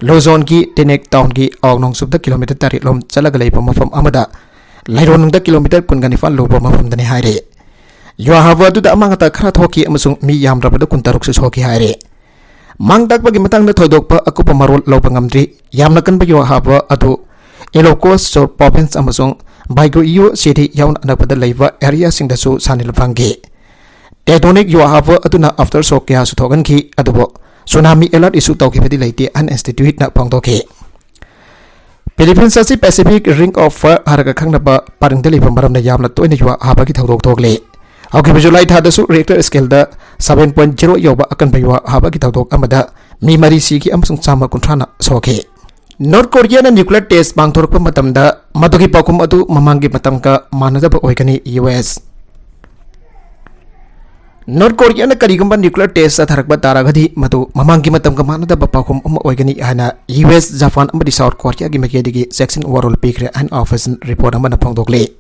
ꯂꯨꯖꯣꯟꯒꯤ ꯇꯦꯅꯦꯛ ꯇꯥꯎꯟꯒꯤ ꯑꯋꯥꯡ ꯅꯣꯡꯆꯨꯞꯇ ꯀꯤꯂꯣꯃꯤꯇꯔ ꯇꯔꯦꯠ ꯂꯣꯝ ꯆꯠꯂꯒ ꯂꯩꯕ ꯃꯐꯝ ꯑꯃꯗ ꯂꯩꯔꯣꯟꯅꯨꯡꯗ ꯀꯤꯂꯣꯃꯤꯇꯔ ꯀꯨꯟꯒ ꯅꯤꯄꯥꯟ ꯂꯨꯕ ꯃꯐꯝꯗꯅꯤ ꯍꯥꯏꯔꯤ꯫ ꯌꯨꯍꯥ ꯍꯥꯕ ꯑꯗꯨꯗ ꯑꯃꯥꯡ ꯑꯇꯥ ꯈꯔ ꯊꯣꯛꯈꯤ ꯑꯃꯁꯨꯡ ꯃꯤ ꯌꯥꯝꯗ꯭ꯔꯕꯗ ꯀꯨꯟꯇꯔꯨꯛꯁꯨ ꯁꯣꯛꯈꯤ ꯍꯥꯏꯔꯤ꯫ ꯃꯥꯡ ꯇꯥꯛꯄꯒꯤ ꯃꯇꯥꯡꯗ ꯊꯣꯏꯗꯣꯛꯄ ꯑꯀꯨꯞꯄ ꯃꯔꯣꯜ ꯂꯧꯕ ꯉꯝꯗ꯭ꯔꯤ꯫ ꯌꯥꯝꯅ ꯀꯟꯕ ꯌꯨꯍꯥ ꯍꯥꯕ ꯑꯗꯨ ꯏꯂꯣꯀꯣꯁ ꯁꯣꯔ ꯄ꯭ꯔꯣꯚꯤꯟꯁ ꯑꯃꯁꯨꯡ ꯕꯥꯏꯒꯣꯏꯌꯣ ꯁꯤꯇꯤ ꯌꯥꯎꯅ ꯑꯅꯛꯄꯗ ꯂꯩꯕ ꯑꯦꯔꯤꯌꯥꯁꯤꯡꯗꯁꯨ ꯁꯥꯟꯅꯤꯜ ꯐꯪꯈꯤ꯫ ꯇꯦꯛꯇꯣꯅꯤꯛ ꯌꯨꯍꯥ ꯍꯥꯕ ꯑꯗꯨꯅ ꯑꯥꯐꯇꯔ ꯁꯣꯛ ꯀꯌꯥꯁꯨ ꯊꯣꯛꯍꯟꯈꯤ, ꯑꯗꯨꯕꯨ ꯁꯨꯅꯥꯃꯤ ꯑꯦꯂꯔꯠ ꯏꯁꯨ ꯇꯧꯈꯤꯕꯗꯤ ꯂꯩꯇꯦ ꯍꯥꯏꯅ ꯏꯟꯁꯇꯤꯇ꯭ꯌꯨꯠꯅ ꯐꯣꯡꯗꯣꯛꯈꯤ꯫ ꯐꯤꯂꯤꯄꯤꯟꯁ ꯑꯁꯤ ꯄꯦꯁꯤꯐꯤꯛ ꯔꯤꯡ ꯑꯣꯐ ꯐꯥꯌꯔ ꯍꯥꯏꯔꯒ ꯈꯪꯅꯕ ꯄꯔꯤꯡꯗ ꯂꯩꯕ ꯃꯔꯝꯅ ꯌꯥꯝꯅ ꯇꯣꯏꯅ ꯌꯨꯍꯥ ꯍꯥꯕꯒꯤ ꯊꯧꯗꯣꯛ ꯊꯣꯛꯂꯤ꯫ ꯍꯧꯈꯤꯕ ꯖꯨꯂꯥꯏ ꯊꯥꯗꯁꯨ ꯔꯤꯑꯦꯛꯇꯔ ꯁ꯭ꯀꯦꯜꯗ ꯁꯚꯦꯟ ꯄꯣꯏꯟꯠ ꯖꯤꯔꯣ ꯌꯧꯕ ꯑꯀꯟꯕ ꯌꯨꯍꯥ ꯍꯥꯕꯒꯤ ꯊꯧꯗꯣꯛ ꯑꯃꯗ ꯃꯤ ꯃꯔꯤ ꯁꯤꯈꯤ ꯑꯃꯁꯨꯡ ꯆꯥꯝꯃ ꯀꯨꯟꯊ꯭ꯔꯥꯅ ꯁꯣꯛꯈꯤ꯫ ꯅꯣꯔꯠ ꯀꯣꯔꯤꯌꯥꯅ ꯅ꯭ꯌꯨꯀ꯭ꯂꯤꯌꯔ ꯇꯦꯁ ꯄꯥꯡꯊꯣꯔꯛꯄ ꯃꯇꯝꯗ ꯃꯗꯨꯒꯤ ꯄꯥꯎꯈꯨꯝ ꯑꯗꯨ ꯃꯃꯥꯡꯒꯤ ꯃꯇꯝꯒ ꯃꯥꯟꯅꯗꯕ ꯑꯣꯏꯒꯅꯤ, ꯌꯨ ꯑꯦꯁ꯫ ꯅꯣꯔꯠ ꯀꯣꯔꯤꯌꯥꯅ ꯀꯔꯤꯒꯨꯝꯕ ꯅ꯭ꯌꯨꯀ꯭ꯂꯤꯌꯔ ꯇꯦꯁ ꯆꯠꯊꯔꯛꯄ ꯇꯥꯔꯒꯗꯤ, ꯃꯗꯨ ꯃꯃꯥꯡꯒꯤ ꯃꯇꯝꯒ ꯃꯥꯟꯅꯗꯕ ꯄꯥꯎꯈꯨꯝ ꯑꯃ ꯑꯣꯏꯒꯅꯤ ꯍꯥꯏꯅ ꯌꯨ ꯑꯦꯁ, ꯖꯄꯥꯟ ꯑꯃꯗꯤ ꯁꯥꯎꯠ ꯀꯣꯔꯤꯌꯥꯒꯤ ꯃꯥꯏꯀꯩꯗꯒꯤ ꯆꯦꯛꯁꯤꯟ ꯋꯥꯔꯣꯜ ꯄꯤꯈ꯭ꯔꯦ ꯍꯥꯏꯅ ꯑꯣꯐꯤꯁꯤꯌꯦꯜ ꯔꯤꯄꯣꯔꯠ ꯑꯃꯅ ꯐꯣꯡꯗꯣꯛꯂꯤ꯫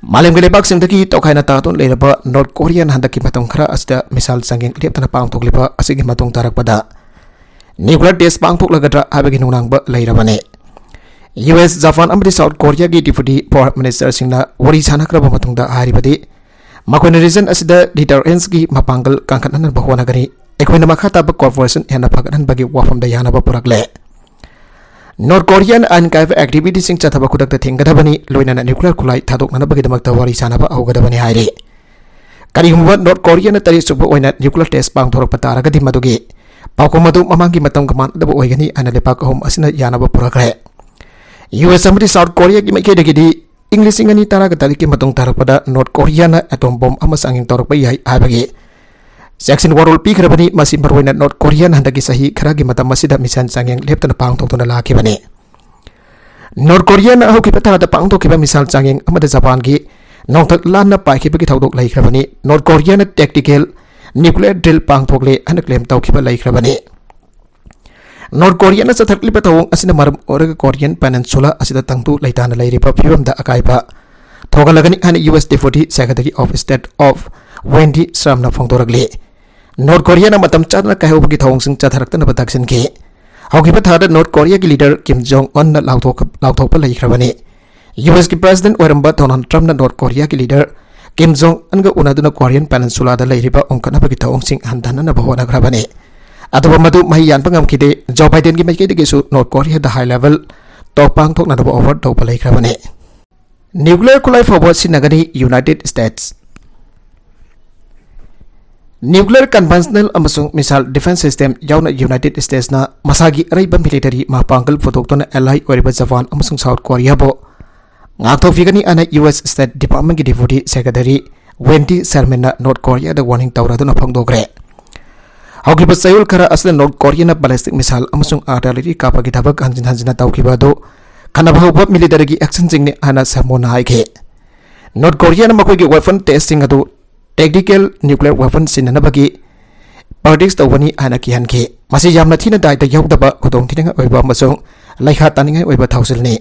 ꯃꯥꯂꯦꯝꯒꯤ ꯂꯩꯕꯥꯛꯁꯤꯡꯗꯒꯤ ꯇꯣꯈꯥꯏꯅ ꯇꯥꯗꯨꯅ ꯂꯩꯔꯕ ꯅꯣꯔꯠ ꯀꯣꯔꯤꯌꯥꯅ ꯍꯟꯗꯛꯀꯤ ꯃꯇꯝ ꯈꯔ ꯑꯁꯤꯗ ꯃꯤꯁꯥꯏꯜ ꯆꯥꯡꯌꯦꯡ ꯂꯦꯞꯇꯅ ꯄꯥꯡꯊꯣꯛꯂꯤꯕ ꯑꯁꯤꯒꯤ ꯃꯇꯨꯡ ꯇꯥꯔꯛꯄꯗ ꯅ꯭ꯌꯨꯀ꯭ꯂꯤꯌꯔ ꯇꯦꯁ ꯄꯥꯡꯊꯣꯛꯂꯒꯗ꯭ꯔꯥ ꯍꯥꯏꯕꯒꯤ ꯅꯨꯡꯅꯥꯡꯕ ꯂꯩꯔꯕꯅꯤ꯫ ꯌꯨ ꯑꯦꯁ, ꯖꯄꯥꯟ ꯑꯃꯗꯤ ꯁꯥꯎꯠ ꯀꯣꯔꯤꯌꯥꯒꯤ ꯗꯤꯄ꯭ꯌꯨꯇꯤ ꯐꯣꯔꯦꯟ ꯃꯤꯅꯤꯁꯇꯔꯁꯤꯡꯅ ꯋꯥꯔꯤ ꯁꯥꯟꯅꯈ꯭ꯔꯕ ꯃꯇꯨꯡꯗ ꯍꯥꯏꯔꯤꯕꯗꯤ, ꯃꯈꯣꯏꯅ ꯔꯤꯖꯟ ꯑꯁꯤꯗ ꯗꯤꯇꯔꯦꯟꯁꯀꯤ ꯃꯄꯥꯡꯒꯜ ꯀꯟꯈꯠꯍꯟꯅꯕ ꯍꯣꯠꯅꯒꯅꯤ꯫ ꯑꯩꯈꯣꯏꯅ ꯃꯈꯥ ꯇꯥꯕ ꯀꯣꯑꯣꯄꯔꯦꯁꯟ ꯍꯦꯟꯅ ꯐꯒꯠꯍꯟꯕꯒꯤ ꯋꯥꯐꯝꯗ ꯌꯥꯅꯕ ꯄꯨꯔꯛꯂꯦ꯫ ꯅꯣꯔꯠ ꯀꯣꯔꯤꯌꯥꯅ ꯑꯥꯏꯟ ꯀꯥꯏꯕ ꯑꯦꯛꯇꯤꯚꯤꯇꯤꯁꯤꯡ ꯆꯠꯊꯕ ꯈꯨꯗꯛꯇ ꯊꯤꯡꯒꯗꯕꯅꯤ, ꯂꯣꯏꯅꯅ ꯅ꯭ꯌꯨꯀ꯭ꯂꯤꯌꯔ ꯈꯨꯠꯂꯥꯏ ꯊꯥꯗꯣꯛꯅꯅꯕꯒꯤꯗꯃꯛꯇ ꯋꯥꯔꯤ ꯁꯥꯅꯕ ꯍꯧꯒꯗꯕꯅꯤ ꯍꯥꯏꯔꯤ꯫ ꯀꯔꯤꯒꯨꯝꯕ ꯅꯣꯔꯠ ꯀꯣꯔꯤꯌꯥꯅ ꯇꯔꯦꯠ ꯁꯨꯕ ꯑꯣꯏꯅ ꯅ꯭ꯌꯨꯀ꯭ꯂꯤꯌꯔ ꯇꯦꯁ ꯄꯥꯡꯊꯣꯔꯛꯄ ꯇꯥꯔꯒꯗꯤ, ꯃꯗꯨꯒꯤ ꯄꯥꯎꯈꯨꯝ ꯑꯗꯨ ꯃꯃꯥꯡꯒꯤ ꯃꯇꯝꯒ ꯃꯥꯟꯅꯗꯕ ꯑꯣꯏꯒꯅꯤ ꯍꯥꯏꯅ ꯂꯩꯕꯥꯛ ꯑꯍꯨꯝ ꯑꯁꯤꯅ ꯌꯥꯅꯕ ꯄꯨꯔꯛꯈ꯭ꯔꯦ꯫ ꯌꯨ ꯑꯦꯁ ꯑꯃꯗꯤ ꯁꯥꯎꯠ ꯀꯣꯔꯤꯌꯥꯒꯤ ꯃꯥꯏꯀꯩꯗꯒꯤꯗꯤ ꯏꯪ ꯂꯤꯁꯤꯡ ꯑꯅꯤ ꯇꯔꯥꯒ ꯇꯔꯦꯠꯀꯤ ꯃꯇꯨꯡ ꯇꯥꯔꯛꯄꯗ ꯅꯣꯔꯠ ꯀꯣꯔꯤꯌꯥꯅ ꯑꯦꯇꯣꯝ ꯕꯣꯝ ꯑꯃ ꯆꯥꯡꯌꯦꯡ ꯇꯧꯔꯛꯄ ꯌꯥꯏ ꯍꯥꯏꯕꯒꯤ ꯆꯦꯛꯁꯤꯟ ꯋꯥꯔꯣꯜ ꯄꯤꯈ꯭ꯔꯕꯅꯤ꯫ ꯃꯁꯤ ꯃꯔꯨꯑꯣꯏꯅ ꯅꯣꯔꯠ ꯀꯣꯔꯤꯌꯥꯅ ꯍꯟꯗꯛꯀꯤ ꯆꯍꯤ ꯈꯔꯒꯤ ꯃꯇꯝ ꯑꯁꯤꯗ ꯃꯤꯁꯥꯏꯜ ꯆꯥꯡꯌꯦꯡ ꯂꯦꯞꯇꯅ ꯄꯥꯡꯊꯣꯛꯇꯨꯅ ꯂꯥꯛꯈꯤꯕꯅꯤ꯫ ꯅꯣꯔꯠ ꯀꯣꯔꯤꯌꯥꯅ ꯍꯧꯈꯤꯕ ꯊꯥꯗ ꯄꯥꯡꯊꯣꯛꯈꯤꯕ ꯃꯤꯁꯥꯏꯜ ꯆꯥꯡꯌꯦꯡ ꯑꯃꯗ ꯖꯄꯥꯟꯒꯤ ꯅꯣꯡꯊꯛ ꯂꯥꯟꯅ ꯄꯥꯏꯈꯤꯕꯒꯤ ꯊꯧꯗꯣꯛ ꯂꯩꯈ꯭ꯔꯕꯅꯤ꯫ ꯅꯣꯔꯠ ꯀꯣꯔꯤꯌꯥꯅ ꯇꯦꯛꯇꯤꯀꯦꯜ ꯅ꯭ꯌꯨꯀ꯭ꯂꯤꯌꯔ ꯗ꯭ꯔꯤꯜ ꯄꯥꯡꯊꯣꯛꯂꯦ ꯍꯥꯏꯅ ꯀ꯭ꯂꯦꯝ ꯇꯧꯈꯤꯕ ꯂꯩꯈ꯭ꯔꯕꯅꯤ꯫ ꯅꯣꯔꯠ ꯀꯣꯔꯤꯌꯥꯅ ꯆꯠꯊꯔꯛꯂꯤꯕ ꯊꯧꯑꯣꯡ ꯑꯁꯤꯅ ꯃꯔꯝ ꯑꯣꯏꯔꯒ ꯀꯣꯔꯤꯌꯟ ꯄꯦꯅꯤꯟꯁꯨꯂꯥ ꯑꯁꯤꯗ ꯇꯪꯗꯨ ꯂꯩꯇꯥꯅ ꯂꯩꯔꯤꯕ ꯐꯤꯕꯝꯗ ꯑꯀꯥꯏꯕ ꯊꯣꯛꯍꯜꯂꯒꯅꯤ ꯍꯥꯏꯅ U S deputy secretary of state of Wendy ꯁ꯭ꯔꯥꯝꯅ ꯐꯣꯡꯗꯣꯔꯛꯂꯤ꯫ ꯅꯣꯔꯠ ꯀꯣꯔꯤꯌꯥꯅ ꯃꯇꯝ ꯆꯥꯗꯅ ꯀꯥꯏꯍꯧꯕꯒꯤ ꯊꯧꯑꯣꯡꯁꯤꯡ ꯆꯠꯊꯔꯛꯇꯅꯕ ꯇꯛꯁꯤꯟꯈꯤ꯫ ꯍꯧꯈꯤꯕ ꯊꯥꯗ ꯅꯣꯔꯠ ꯀꯣꯔꯤꯌꯥꯒꯤ ꯂꯤꯗꯔ ꯀꯤꯝ ꯖꯣꯡ ꯎꯟꯅ ꯂꯥꯎꯊꯣꯛ-, ꯂꯥꯎꯊꯣꯛꯄ ꯂꯩꯈ꯭ꯔꯕꯅꯤ꯫ ꯌꯨ ꯑꯦꯁꯀꯤ ꯄ꯭ꯔꯦꯁꯤꯗꯦꯟꯠ ꯑꯣꯏꯔꯝꯕ ꯗꯣꯅꯥꯜꯗ ꯇ꯭ꯔꯝꯞꯅ ꯅꯣꯔꯠ ꯀꯣꯔꯤꯌꯥꯒꯤ ꯂꯤꯗꯔ ꯀꯤꯝ ꯖꯣꯡ ꯎꯟꯒ ꯎꯅꯗꯨꯅ ꯀꯣꯔꯤꯌꯟ ꯄꯦꯅꯤꯟꯁꯨꯂꯥꯗ ꯂꯩꯔꯤꯕ ꯑꯣꯟꯈꯠꯅꯕꯒꯤ ꯊꯧꯑꯣꯡꯁꯤꯡ ꯍꯟꯊꯍꯟꯅꯕ ꯍꯣꯠꯅꯈ꯭ꯔꯕꯅꯤ꯫ ꯑꯗꯨꯕꯨ ꯃꯗꯨ ꯃꯍꯩ ꯌꯥꯟꯕ ꯉꯝꯈꯤꯗꯦ꯫ ꯖꯣ ꯕꯥꯏꯗꯦꯟꯒꯤ ꯃꯥꯏꯀꯩꯗꯒꯤꯁꯨ ꯅꯣꯔꯠ ꯀꯣꯔꯤꯌꯥꯗ ꯍꯥꯏ ꯂꯦꯚꯦꯜ ꯇꯣꯛ ꯄꯥꯡꯊꯣꯛꯅꯅꯕ ꯑꯣꯐꯔ ꯇꯧꯕ ꯂꯩꯈ꯭ꯔꯕꯅꯤ꯫ ꯅ꯭ꯌꯨꯀ꯭ꯂꯤꯌꯔ ꯈꯨꯠꯂꯥꯏ ꯐꯥꯎꯕ ꯁꯤꯖꯤꯟꯅꯒꯅꯤ ꯌꯨꯅꯥꯏꯇꯦꯗ ꯁ꯭ꯇꯦꯠꯁ꯫ ꯅ꯭ꯌꯨꯀ꯭ꯂꯤꯌꯔ ꯀꯟꯚꯦꯟꯁꯅꯦꯜ ꯑꯃꯁꯨꯡ ꯃꯤꯁꯥꯏꯜ ꯗꯤꯐꯦꯟꯁ ꯁꯤꯁꯇꯦꯝ ꯌꯥꯎꯅ ꯌꯨꯅꯥꯏꯇꯦꯗ ꯁ꯭ꯇꯦꯠꯁꯅ ꯃꯁꯥꯒꯤ ꯑꯔꯩꯕ ꯃꯤꯂꯤꯇꯔꯤ ꯃꯄꯥꯡꯒꯜ ꯄꯨꯊꯣꯛꯇꯨꯅ ꯑꯦꯂꯥꯏ ꯑꯣꯏꯔꯤꯕ ꯖꯄꯥꯟ ꯑꯃꯁꯨꯡ ꯁꯥꯎꯠ ꯀꯣꯔꯤꯌꯥꯕꯨ ꯉꯥꯛꯊꯣꯛꯄꯤꯒꯅꯤ ꯍꯥꯏꯅ ꯌꯨ ꯑꯦꯁ ꯁ꯭ꯇꯦꯠ ꯗꯤꯄꯥꯔꯠꯃꯦꯟꯠꯀꯤ ꯗꯦꯄ꯭ꯌꯨꯇꯤ ꯁꯦꯀ꯭ꯔꯦꯇꯔꯤ ꯋꯦꯟꯗꯤ ꯁꯔꯃꯟꯅ ꯅꯣꯔꯠ ꯀꯣꯔꯤꯌꯥꯗ ꯋꯥꯔꯅꯤꯡ ꯇꯧꯔꯗꯨꯅ ꯐꯣꯡꯗꯣꯛꯈ꯭ꯔꯦ꯫ ꯍꯧꯈꯤꯕ ꯆꯌꯣꯜ ꯈꯔ ꯑꯁꯤꯗ ꯅꯣꯔꯠ ꯀꯣꯔꯤꯌꯥꯅ ꯕꯦꯂꯤꯁꯇꯤꯛ ꯃꯤꯁꯥꯏꯜ ꯑꯃꯁꯨꯡ ꯑꯥꯔꯇꯤꯂꯔꯤ ꯀꯥꯞꯄꯒꯤ ꯊꯕꯛ ꯍꯟꯖꯤꯟ ꯍꯟꯖꯤꯟꯅ ꯇꯧꯈꯤꯕ ꯑꯗꯨ ꯈꯟꯅꯕ ꯍꯧꯕ ꯃꯤꯂꯤꯇꯔꯤꯒꯤ ꯑꯦꯛꯁꯟꯁꯤꯡꯅꯤ ꯍꯥꯏꯅ ꯁꯔꯃꯟꯅ ꯍꯥꯏꯈꯤ꯫ ꯅꯣꯔꯠ ꯀꯣꯔꯤꯌꯥꯅ ꯃꯈꯣꯏꯒꯤ ꯋꯦꯄꯟ ꯇꯦꯁꯁꯤꯡ ꯑꯗꯨ ꯇꯦꯛꯇꯤꯀꯦꯜ ꯅ꯭ꯌꯨꯀ꯭ꯂꯤꯌꯔ ꯋꯦꯄꯟ ꯁꯤꯖꯤꯟꯅꯅꯕꯒꯤ ꯄ꯭ꯔꯦꯛꯇꯤꯁ ꯇꯧꯕꯅꯤ ꯍꯥꯏꯅ ꯀꯤꯍꯟꯈꯤ꯫ ꯃꯁꯤ ꯌꯥꯝꯅ ꯊꯤꯅ ꯗꯥꯏꯇ ꯌꯥꯎꯗꯕ, ꯈꯨꯗꯣꯡꯊꯤꯅꯤꯡꯉꯥꯏ ꯑꯣꯏꯕ ꯑꯃꯁꯨꯡ ꯂꯩꯈꯥ ꯇꯥꯅꯤꯡꯉꯥꯏ ꯑꯣꯏꯕ ꯊꯧꯁꯤꯜꯅꯤ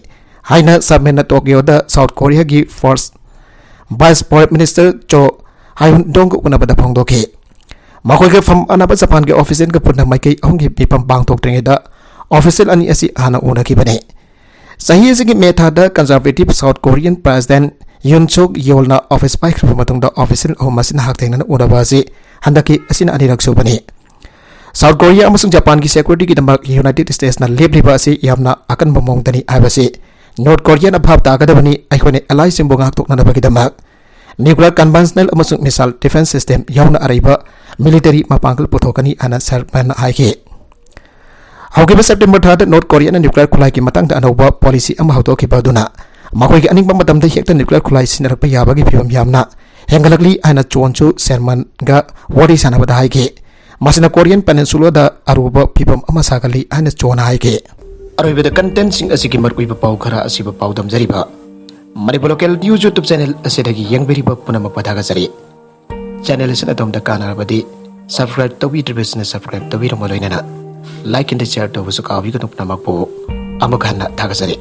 ꯍꯥꯏꯅ ꯁꯔꯃꯟꯅ ꯇꯣꯀꯤꯌꯣꯗ ꯁꯥꯎꯠ ꯀꯣꯔꯤꯌꯥꯒꯤ first vice foreign minister Cho Hyun ꯗꯣꯡꯒ ꯎꯅꯕꯗ ꯐꯣꯡꯗꯣꯛꯈꯤ꯫ ꯃꯈꯣꯏꯒ ꯐꯝ ꯃꯥꯟꯅꯕ ꯖꯄꯥꯟꯒꯤ ꯑꯣꯐꯤꯁꯤꯌꯦꯜꯒ ꯄꯨꯟꯅ ꯃꯥꯏꯀꯩ ꯑꯍꯨꯝꯒꯤ ꯃꯤꯐꯝ ꯄꯥꯡꯊꯣꯛꯇ꯭ꯔꯤꯉꯩꯗ ꯑꯣꯐꯤꯁꯤꯌꯦꯜ ꯑꯅꯤ ꯑꯁꯤ ꯍꯥꯟꯅ ꯎꯅꯈꯤꯕꯅꯤ꯫ ꯆꯍꯤ ꯑꯁꯤꯒꯤ ꯃꯦ ꯊꯥꯗ conservative South Korean President Yoon Suk Yeolꯅ office ꯄꯥꯏꯈ꯭ꯔꯕ ꯃꯇꯨꯡꯗ official ꯑꯍꯨꯝ ꯑꯁꯤꯅ ꯍꯛꯊꯦꯡꯅꯅ ꯎꯅꯕ ꯑꯁꯤ ꯍꯟꯗꯛꯀꯤ ꯑꯁꯤꯅ ꯑꯅꯤꯔꯛ ꯁꯨꯕꯅꯤ꯫ South Korea ꯑꯃꯁꯨꯡ ꯖꯄꯥꯟꯒꯤ securityꯒꯤꯗꯃꯛ United Statesꯅ ꯂꯦꯞꯂꯤꯕ ꯑꯁꯤ ꯌꯥꯝꯅ ꯑꯀꯟꯕ ꯃꯑꯣꯡꯗꯅꯤ ꯍꯥꯏꯕꯁꯤ North Koreaꯅ ꯚꯥꯞ ꯇꯥꯒꯗꯕꯅꯤ꯫ ꯑꯩꯈꯣꯏꯅ allyꯁꯤꯡꯕꯨ ꯉꯥꯛꯊꯣꯛꯅꯅꯕꯒꯤꯗꯃꯛ nuclear conventional ꯑꯃꯁꯨꯡ missile defense system ꯌꯥꯎꯅ ꯑꯔꯩꯕ military ꯃꯄꯥꯡꯒꯜ ꯄꯨꯊꯣꯛꯀꯅꯤ ꯍꯥꯏꯅ ꯁꯔꯃꯟꯅ ꯍꯥꯏꯈꯤ꯫ ꯍꯧꯈꯤꯕ September ꯊꯥꯗ North Koreaꯅ nuclear ꯈꯨꯠꯂꯥꯏꯒꯤ ꯃꯇꯥꯡꯗ ꯑꯅꯧꯕ policy ꯑꯃ ꯍꯧꯗꯣꯛꯈꯤꯕ ꯑꯗꯨꯅ ꯃꯈꯣꯏꯒꯤ ꯑꯅꯤꯡꯕ ꯃꯇꯝꯗ ꯍꯦꯛꯇ nuclear ꯈꯨꯠꯂꯥꯏ ꯁꯤꯖꯤꯟꯅꯔꯛꯄ ꯌꯥꯕꯒꯤ ꯐꯤꯕꯝ ꯌꯥꯝꯅ ꯍꯦꯟꯒꯠꯂꯛꯂꯤ ꯍꯥꯏꯅ ꯆꯣꯟꯁꯨ ꯁꯔꯃꯟꯒ ꯋꯥꯔꯤ ꯁꯥꯟꯅꯕꯗ ꯍꯥꯏꯈꯤ꯫ ꯃꯁꯤꯅ Korean Peninsulaꯗ ꯑꯔꯨꯕ ꯐꯤꯕꯝ ꯑꯃ ꯁꯥꯒꯠꯂꯤ ꯍꯥꯏꯅ ꯆꯣꯟꯅ ꯍꯥꯏꯈꯤ꯫ ꯑꯔꯣꯏꯕꯗ contentꯁꯤꯡ ꯑꯁꯤꯒꯤ ꯃꯔꯨꯑꯣꯏꯕ ꯄꯥꯎ ꯈꯔ ꯑꯁꯤꯕꯨ ꯄꯥꯎꯗꯝꯖꯔꯤꯕ Manipur Local News YouTube channel ꯑꯁꯤꯗꯒꯤ ꯌꯦꯡꯕꯤꯔꯤꯕ ꯄꯨꯝꯅꯃꯛꯄꯨ ꯊꯥꯒꯠꯆꯔꯤ꯫ Channel ꯑꯁꯤꯅ ꯑꯗꯣꯝꯗ ꯀꯥꯟꯅꯔꯕꯗꯤ subscribe ꯇꯧꯕꯤꯗ꯭ꯔꯤꯕꯁꯤꯡꯅ subscribe ꯇꯧꯕꯤꯔꯝꯕ ꯂꯣꯏꯅꯅ like and share ꯇꯧꯕꯁꯨ ꯀꯥꯎꯕꯤꯒꯅꯨ꯫ ꯄꯨꯝꯅꯃꯛꯄꯨ ꯑꯃꯨꯛ ꯍꯟꯅ ꯊꯥꯒꯠꯆꯔꯤ꯫